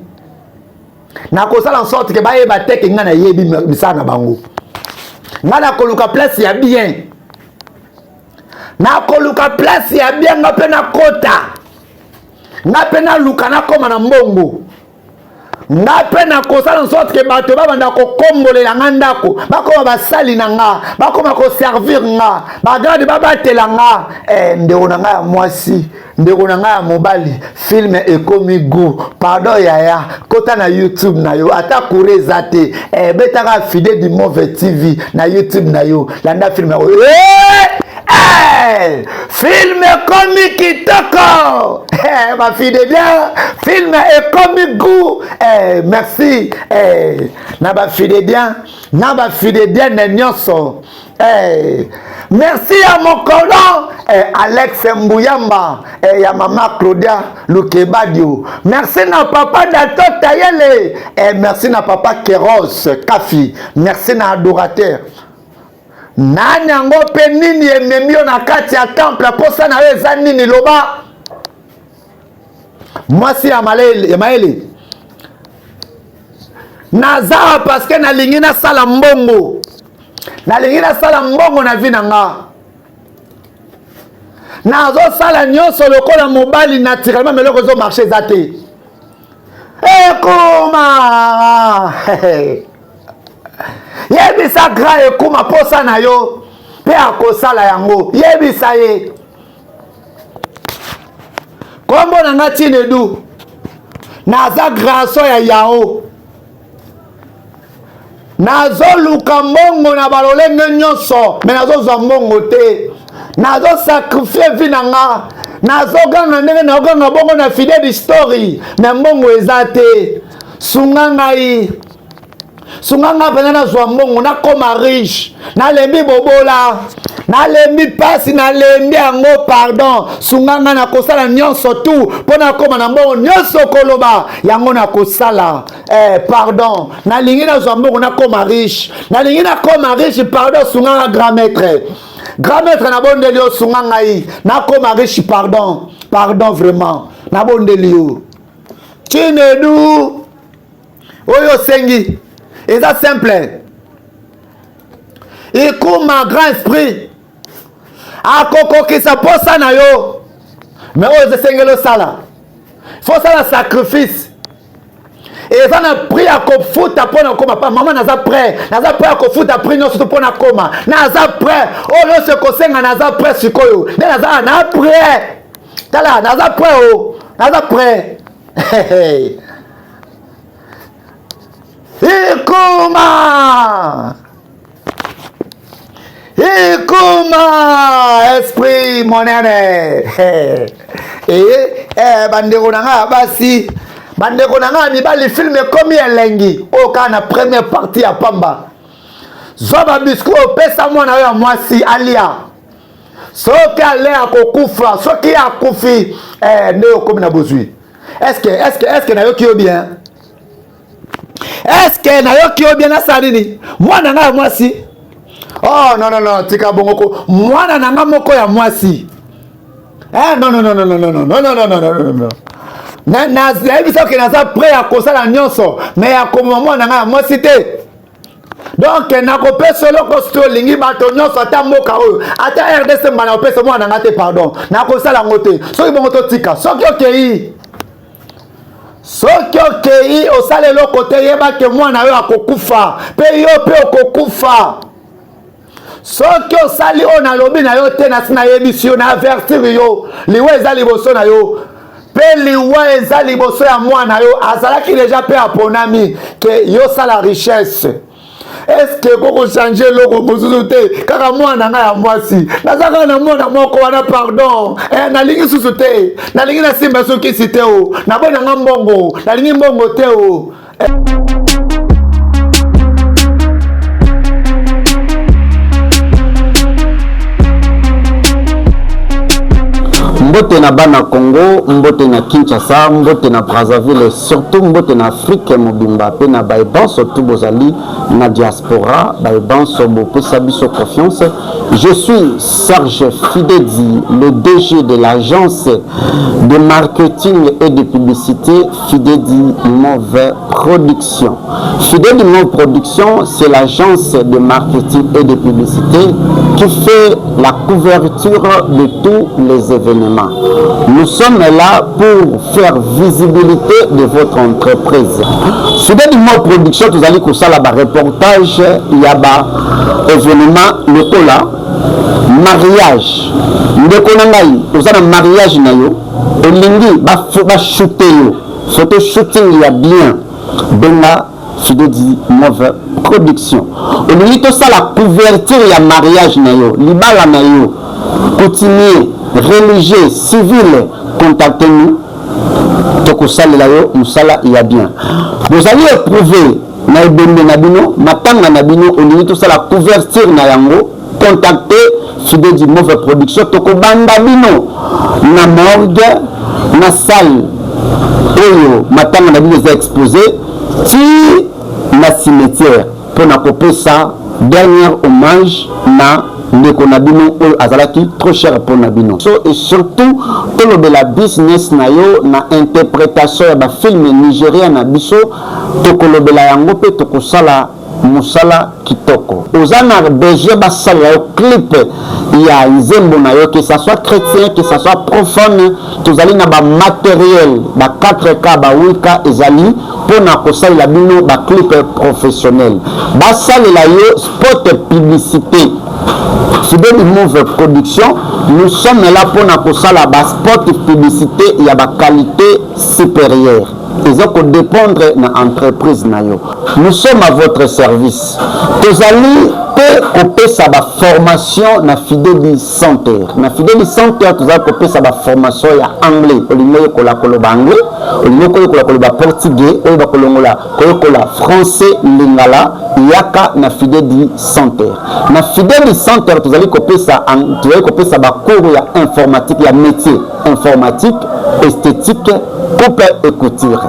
nakosala en sorte ke bayeba te ke ngai nayebi misala na bango ngai nakoluka place ya bien nakoluka place ya bien ngai mpe nakota ngai mpe naluka nakoma na mbongo nga mpe nakosala sorte ke bato babanda kokombolela nga ndako bakoma basali na nga bakoma koservir nga bagarde babatela nga eh, ndeko na nga ya mwasi ndeko na ngai ya mobali filme ekomi gout pardon yaya kota na youtube na yo ata courant eza te eh, betaka fide du move tv na youtube na yo landa filme yango eh, eh, filme ekomi kitoko eh, bafide bien filme ekomi gout eh, merci eh, na bafide bien na bafide bien nyonso Eh, merci ya mokolo eh, Alex Mbuyamba eh, ya mama Claudia Lukebadio. Merci na papa Dato Tayele eh, merci na papa Keros Kafi. Merci na adorateur. Nani yango mpe nini ememi yo na kati ya temple mposa na yo eza nini loba mwasi ya mayele naza parce que nalingi nasala mbongo nalingi nasala mbongo na vi na nga nazosala nyonso lokola mobali naturellement meloko ezomarche eza te ekuma yebisa grand ekuma mposa na yo mpe akosala yango yebisa ye nkombo na nga tinedu naza graso ya yao nazoluka mbongo na balolenge nyonso me nazozwa mbongo te nazosakrifie vi na nga nazoganga ndenge naoganga bongo na fidele story me mbongo eza te sunga ngai sunga nga mpenza nazwa mbongo nakoma riche nalembi bobola nalembi mpasi nalembi yango pardon sunga nga nakosala nyonso tu mpo nakoma na mbongo nyonso koloba yango nakosala eh, pardon nalingi nazwa mbongo nakoma riche nalingi nakoma riche pardon sunga nga grand maître grand maître nabondeli yo sunga ngai nakoma riche pardon pardon vraiment nabondeli yo chinedu oyo osengi eza simple ikuma grand esprit akokokisa mposa na yo me oyo esengeli osala fo osala sacrifice eza na prix ya kofuta mpo na kokoma pa mama naza prêt naza prêt ya kofuta prix nyonso to mpo na koma naza prêt oyo nyonso ekosenga naza prêt sikoyo nde naza na prêt tala naza prêt o naza prêt Ikuma Ikuma esprit monene eh, eh, bandeko na ngai ya basi bandeko na ngai ya mibali filme ekomi elengi oyo kaka na première partie ya pamba zwa babiskuit opesa mwana oyo ya mwasi alia soki ale akokufa soki akufi eh, nde okomi na bozwi eske eske eske nayoki yo bien eske nayoki yo bien nasala nini mwana ngai ya mwasi oh non non non tika bongo ko mwana na ngai moko ya mwasi eh, non non non non non non non non non non non non nayebisa oke naza prêt ya kosala nyonso me ya koboma mwana na ngai ya mwasi te donc nakopesa eloko soki olingi bato nyonso ata mboka oyo ata rdc mba nakopesa mwana na ngai te pardon nakosala yango te soki bongo totika soki okei soki okei osala eloko te yeba ke mwana oyo akokufa mpe yo mpe okokufa soki osali oyo nalobi na yo te nasi nayebisi yo na avertir yo liwa eza liboso na yo mpe liwa eza liboso ya mwana yo azalaki deja mpe aponami ke yosala richesse eske ekokochange eloko mosusu te kaka mwana ngai ya mwasi naza kaka na mwana moko wana pardon eh, nalingi susu te nalingi nasimba sokisi te o naboyi na nga mbongo nalingi mbongo te o eh. Mbote na bana Congo, mbote na Kinshasa, mbote na Brazzaville, surtout mbote na Afrique mobimba pe na baye banso tout bozali na diaspora, baye banso bopesa biso confiance. Je suis Serge Fidedi, le DG de l'agence de marketing et de publicité Fidedi Move Production. Fidedi Move Production, c'est l'agence de marketing et de publicité qui fait la couverture de tous les événements. Nous sommes là pour faire visibilité de votre entreprise. Fidedi Move Production, tozali kosala ba reportage ya ba événement lokola mariage. Ndeko na ngai, oza na mariage na yo, olingi ba shooter yo photo shooting ya bien, benga Fidedi Move Production. Olingi tosala couverture ya mariage na yo, libala na yo, coutumier, religieux, civil, contactez nous, tokosalela yo mosala ya bien. Bozali éprouvé na ebembe na bino, matanga na bino, olingi tosala couverture na yango, contacte Fidedi Move Production. Tokobanda bino na morgue, na salle oyo matanga na bino eza exposé, ti na cimetière, mpona kopesa dernier hommage na ndeko na bino oyo azalaki trop cher mpona bino. So et surtout tolobela business na yo na interprétation ya bafilm nigérien na biso, tokolobela yango mpe tokosala mosala kitoko. Oza na besoin basalela yo clip ya nzembo na yo, que ça soit chrétien, que ça soit profane, tozali na bamatériel ba 4K, ba 8K, ezali mpona kosalela bino baclip professionnel, basalela yo spot publicité. Fideli Move Production, nous sommes là mpona kosala baspot publicité ya baqualité supérieure. Eza kodépendre na entreprise na yo, nous sommes à votre service. Tozali mpe kopesa baformation na Fideli Center. Na Fideli Center tozali kopesa baformation ya anglais. Olingi oyekola koloba anglais, olingi koyekola koloba portugais, oyo bakolongola koyekola français, lingala, yaka na Fideli Center. Na Fideli Center tozali kopesa bacours ya informatique, ya métier informatique, esthétique, coupe et couture.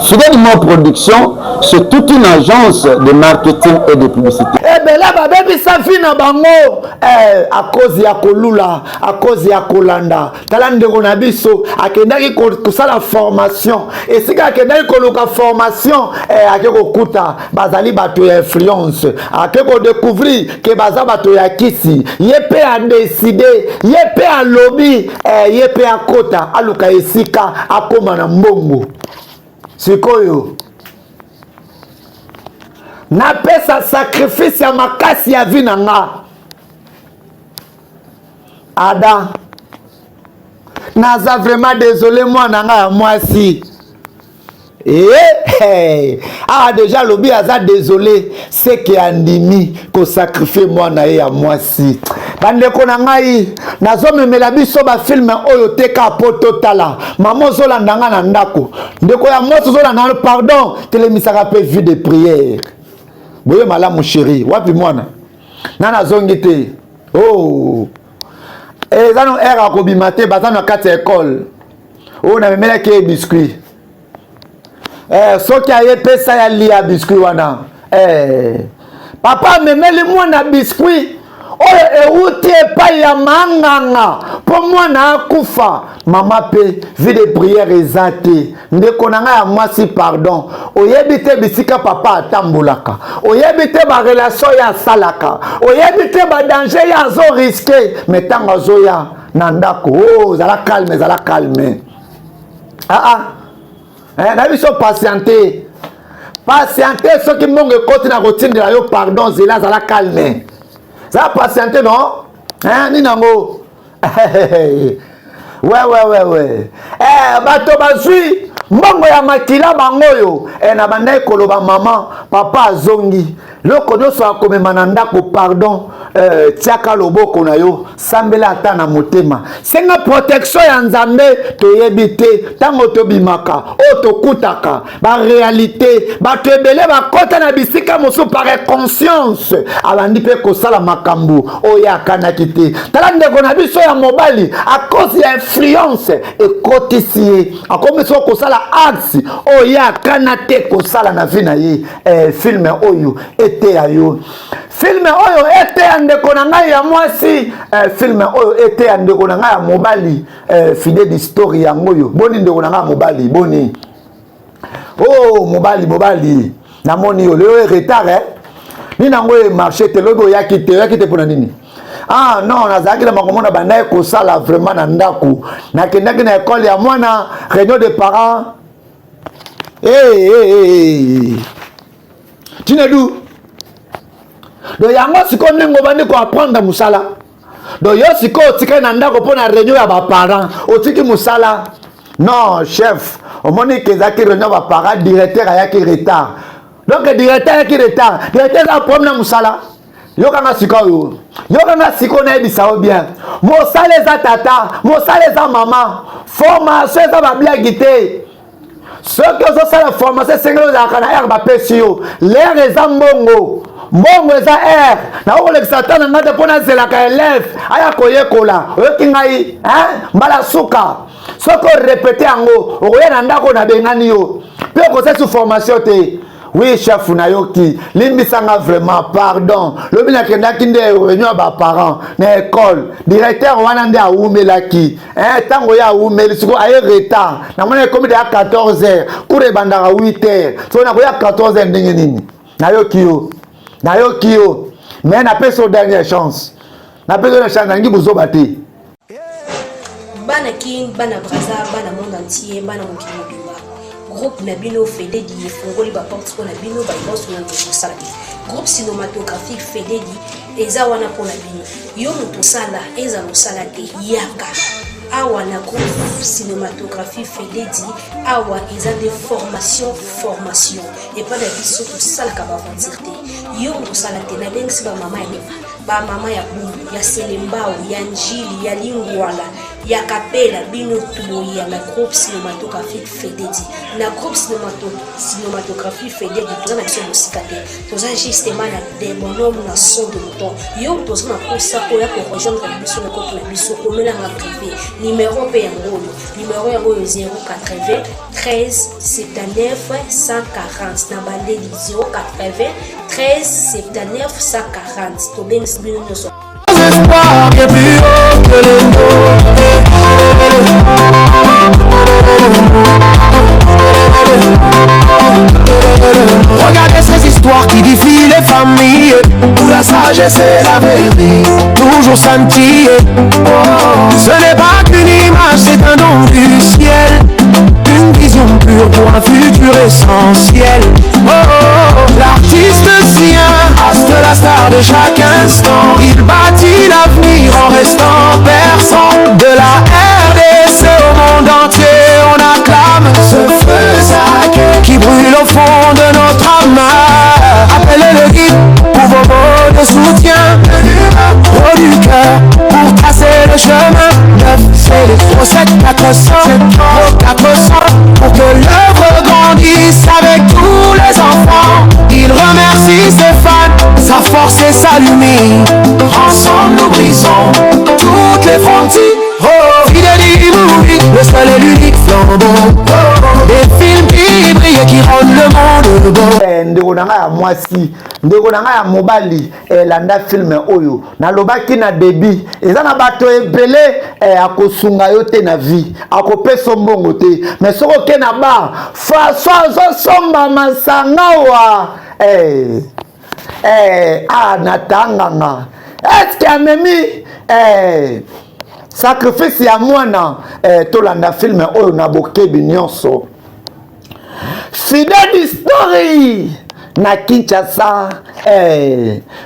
Fidèle Mo Production, c'est toute une agence de marketing et de publicité. Ebele babebisa vie na bango à cause ya kolula, à cause ya kolanda. Tala ndeko na biso akendaki kosala formation. Esika akendaki koluka formation, ake kokuta bazali bato ya influence, ake kodécouvrir ke baza bato ya kisi. Ye mpe adécider, ye mpe alobi, ye mpe akota, aluka esika akóma na mbongo. Sikoyo napesa sacrifice ya makasi ya vie na nga. Ada, naza vraiment désolé, mwana nga ya mwasi. Ah, déjà alobi aza désolé, seke andimi kosacrifier mwana ye ya mwasi. Bandeko na ngai, nazomemela biso bafilm oyo te kaka po totala. Mama ozolanda nga na ndako, ndeko ya mwasi ozolanda nga, pardon, telemisaka mpe vie de prière. Boye malamu. Chéri, wapi mwana nga? Nazongi te. Oh, eza no heure akobima te, baza na kati ya ekole. Oyo namemelaki ye biscuit, soki aye, pesa ya lia biscuit wana. Papa amemeli mwana biscuit oyo euti epai ya manganga mpo mwana akufa. Mama mpe vie de prière eza te. Ndeko na ngai ya mwasi, pardon, oyebi te bisika papa atambolaka, oyebi te barelation ye asalaka, oyebi te badanger ye azorisquer. Mais ntango azoya na ndako, oh, ezala calme, ezala calme. Ah, ah. Na biso patiente, patiente. Soki mbongo ekoti na kotindela yo, pardon, zela, azala calme, zala patiente. Non, nini yango? Wewewewe, bato bazwi mbongo ya makila bango oyo. Na bandaki koloba, mama, papa azongi. Loko nyonso akomema na ndako, pardon, tiaka loboko na yo, sambela ata na motema, senga protection ya Nzambe. Toyebi te ntango tobimaka oyo tokutaka baréalité. Bato ebele bakɔta na bisika mosusu par inconscience, abandi mpe kosala makambo oyo akanaki te. Tala ndeko na biso ya mobali, à cause ya influence ekotisi ye, akomi so kosala acte oyo ye akana te kosala na vie na ye. Film oyo eteya yo, film oyo eteya ndeko na ngai ya mwasi, film oyo eteya ndeko na ngai ya mobali. Fidèle story yango oyo. Boni ndeko na ngai ya mobali? Boni? Oh, mobali, mobali, namoni yo lelo retard, eh? Nini yango emarché te? Lobi oyaki te, oyaki te mpona nini? Ah non, nazalaki na makambo na bandaki kosala vraiment na ndako. Nakendaki na ekole ya mwana, réunion de parents. Hey, hey, hey. Tinedu, donc yango sikoyo ndenge obandi koapprendre mosala, donc yo sikoyo otikali na ndako mpo na réunion ya baparent, otiki mosala? Non chef, omoni ke ezalaki réunion ya baparent, directeur ayaki retard. Donc directeur ayaki retard, directeur eza problème na mosala. Yokanga sikoyo, yokanga sikoyo, nayebisa yo bien: mosala eza tata, mosala eza mama, formation eza bablague te. Soki ozosala formation, esengeli ozalaka na heure bapesi yo. L'heure eza mbongo, mbongo eza heure. Nakokolekisa ata na ngai te mpo nazelaka élève aya koyekola. Oyoki ngai? Mbala suka, soki orépéter yango, okoya na ndako, nabengani yo mpe okosalisi formation te. Oui chef, nayoki, limbisanga vraiment, pardon. Lobi nakendaki nde réunion ya baparent na école, directeur wana nde awumelaki. Ntango ye awumeli, sikoyo aye retard, namoni ekomi deya 14 heures, cours ebandaka 8 heures. So nakoya 14 heures ndenge nini? Nayoki yo, nayoki yo, mais napesi yo dernière chance, napesi yo chance, nalingi bozoba te. Bana King, bana Braza, bana monde entier, bana mokili mobimba, groupe na bino Fededi efungoli baporte mpo na bino bayonso na kosala te. Groupe cinématographique Fededi eza wana mpo na bino. Yo moto osala, ezala osala te, yaka awa na groupe cinématographie Fededi. Awa eza nde formation, formation epai na biso. Tosalaka baaventure te. Yo moto osala te, nabengisi bamama ya Lemba, bamama ya Bumbu, ya Selembao, ya Njili, ya Lingwala, ya Kapela, bino toboya na groupe cinématographique Fededi. Na groupe cinématographie Fededi, toza na biso mosika te, toza justement na de bonhomme na saut de mouton. Yo toza na mposa oya korejoindre biso na groupe na biso, komelanga privé. Numéro mpe yango oyo, numéro yango oyo: 080 13 79 140. Na bandeli: 080 13 79 140. Tobengisi bino nyonso. Espoir qui est plus haut que les mots. Regardez ces histoires qui défient les familles, où la sagesse et la vérité toujours scintillent. Oh, ce n'est pas qu'une image, c'est un don du ciel, une vision pure pour un futur essentiel. Oh, l'artiste sien, reste la star de chaque instant. Il bâtit l'avenir en restant perçant. De la RDC au monde entier, on acclame ce feu sacré qui brûle au fond de notre âme. Appelez le guide pour vos mots de soutien. Au du cœur pour tracer le chemin. 9, 0, 7, 400, 400 pour que l'œuvre grandisse avec tous les enfants. Il remercie ses fans, sa force et sa lumière. Ensemble nous brisons toutes les frontières. Oh, Fideli Movie, le seul et l'unique flambeau. Des films qui brillent et qui rendent le monde beau. Ndeko na ngai ya mwasi, ndeko na ngai ya mobali, elanda film oyo nalobaki na début. Eza na bato ebele, akosunga yo te na vie, akopesa mbongo te, mais soki oke na bar, façon azosomba masanga wa ah, natanganga eske amemi sacrifice ya mwana. Tolanda film oyo na bokebi nyonso. Fidèle Story na Kinshasa,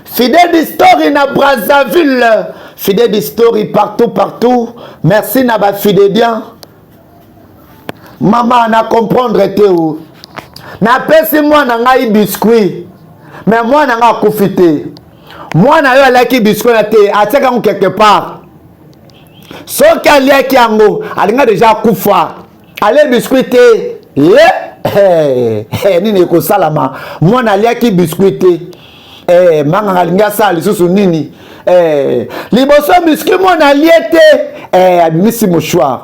Fidèle Story na Brazzaville, Fidèle Story partout, partout. Merci na bafidélien. Mama, na comprendre te o napesi mwana ngai biscuit. Mais mwana nga akufi te. Mwana oyo aliaki biscuit na te, atiaki yango quelque part. Soki aliaki yango, alinga deja akufa. Alie biscuit te. Ye nini ekosalama? Mwana aliaki biscuit te. Manganga alingi asala lisusu nini? Liboso biscuit mwana alie te, abimisi mouchoir.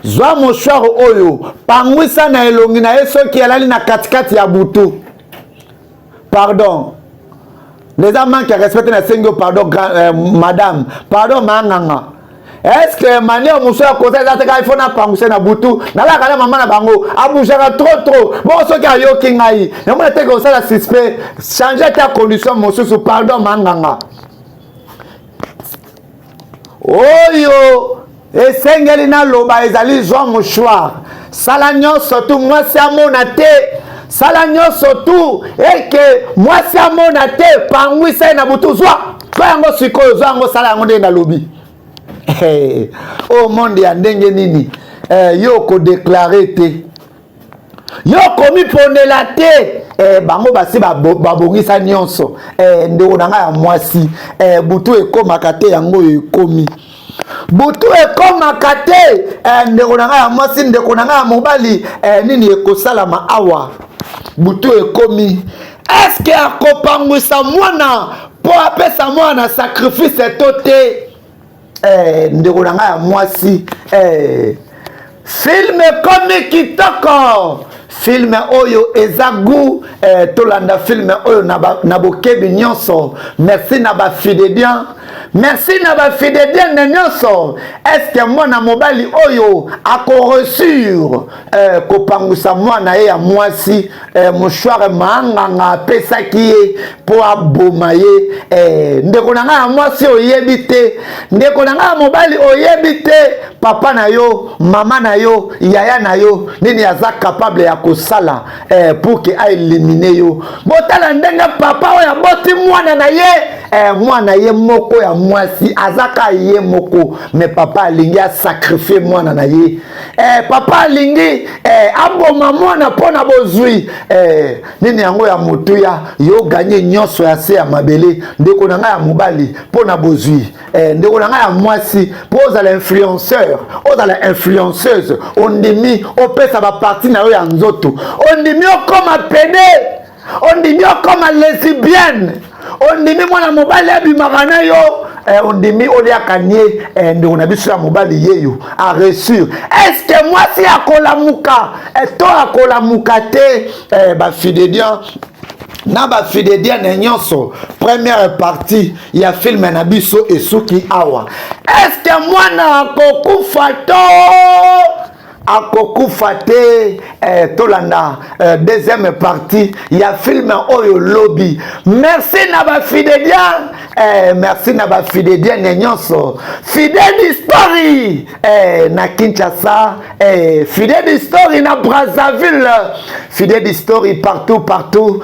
Zwa mouchoir oyo, pangwisa na elongi na ye soki alali na katikati ya butu. Pardon, eza manque ya respect. Nasengi yo pardon, madame, pardon, manganga. Est ce que manière mosusu ya kosa eza te? Kaka ifo napangwisa na butu. Nalaka na mama na bango, abougeaka trop trop. Bongo soki ayoki ngai, namona te kosala suspect. Change te condition mosusu. Pardon, manganga. Oyo esengeli naloba ezali: zwa mouchoir, sala nyonso tu mwasi amona te. Sala nyonso tu eke mwasi amona te. Pangwisa ye na butu. Zwa to yango sikoyo, zwa yango, sala yango ndenge nalobi. Oyo monde ya ndenge nini? Yo okodéclarer te, yo okomiponela te. Bango basi babongisa nyonso. Ndeko na ngai ya mwasi, butu ekomaka te. Yango oyo ekomi, butu ekomaka te. Ndeko na ngai ya mwasi, ndeko na ngai ya mobali, nini ekosalama awa? Butu ekomi. Eske akopangwisa mwana mpo apesa mwana sacrifice to te? Ndeko na ngai ya mwasi, film ekomi kitoko. Film oyo eza goût. Tolanda film oyo na bokebi nyonso. Merci na bafidédien, merci na bafidédienne nyonso. Est-ce mwana mobali oyo akoréussir kopangwisa mwana ye ya mwasi mouchoir maanganga apesaki ye mpo aboma ye? Ndeko na ngai ya mwasi, oyebi te. Ndeko na ngai ya mobali, oyebi te. Papa na yo, mama na yo, yaya na yo, nini aza capable ya kosala pour que aéliminer yo? Botala ndenge papa oyo aboti mwana na ye, mwana ye moko ya mwasi, aza ka ye moko, mais papa alingi asacrifier mwana na ye. Papa alingi aboma mwana mpo na bozwi. Nini yango ya motuya yo gagner nyonso ya se ya mabele, ndeko na ngai ya mobali, mpo na bozwi? Ndeko na ngai ya mwasi, mpo ozala influenceur, ozala influenceuse, ondimi opesa baparties na yo ya nzoto, ondimi okoma pédé, ondimi okoma lesbienne, ondimi mwana mobali abimaka na yo, ondimi oliaka nie. Ndeko na biso ya mobali, yeyo aréussir. Est-ce mwasi akolamuka to akolamuka te? Bafidédien na bafidédienne nyonso, première partie ya film na biso esuki awa. Est-ce mwana akokufa to akokufa te? Tolanda deuxième partie ya film oyo lobi. Merci na bafidédien, merci na bafidédienne nyonso. Fidèle Story na Kinshasa, Fidèle Story na Brazzaville, Fidèle Story partout partout.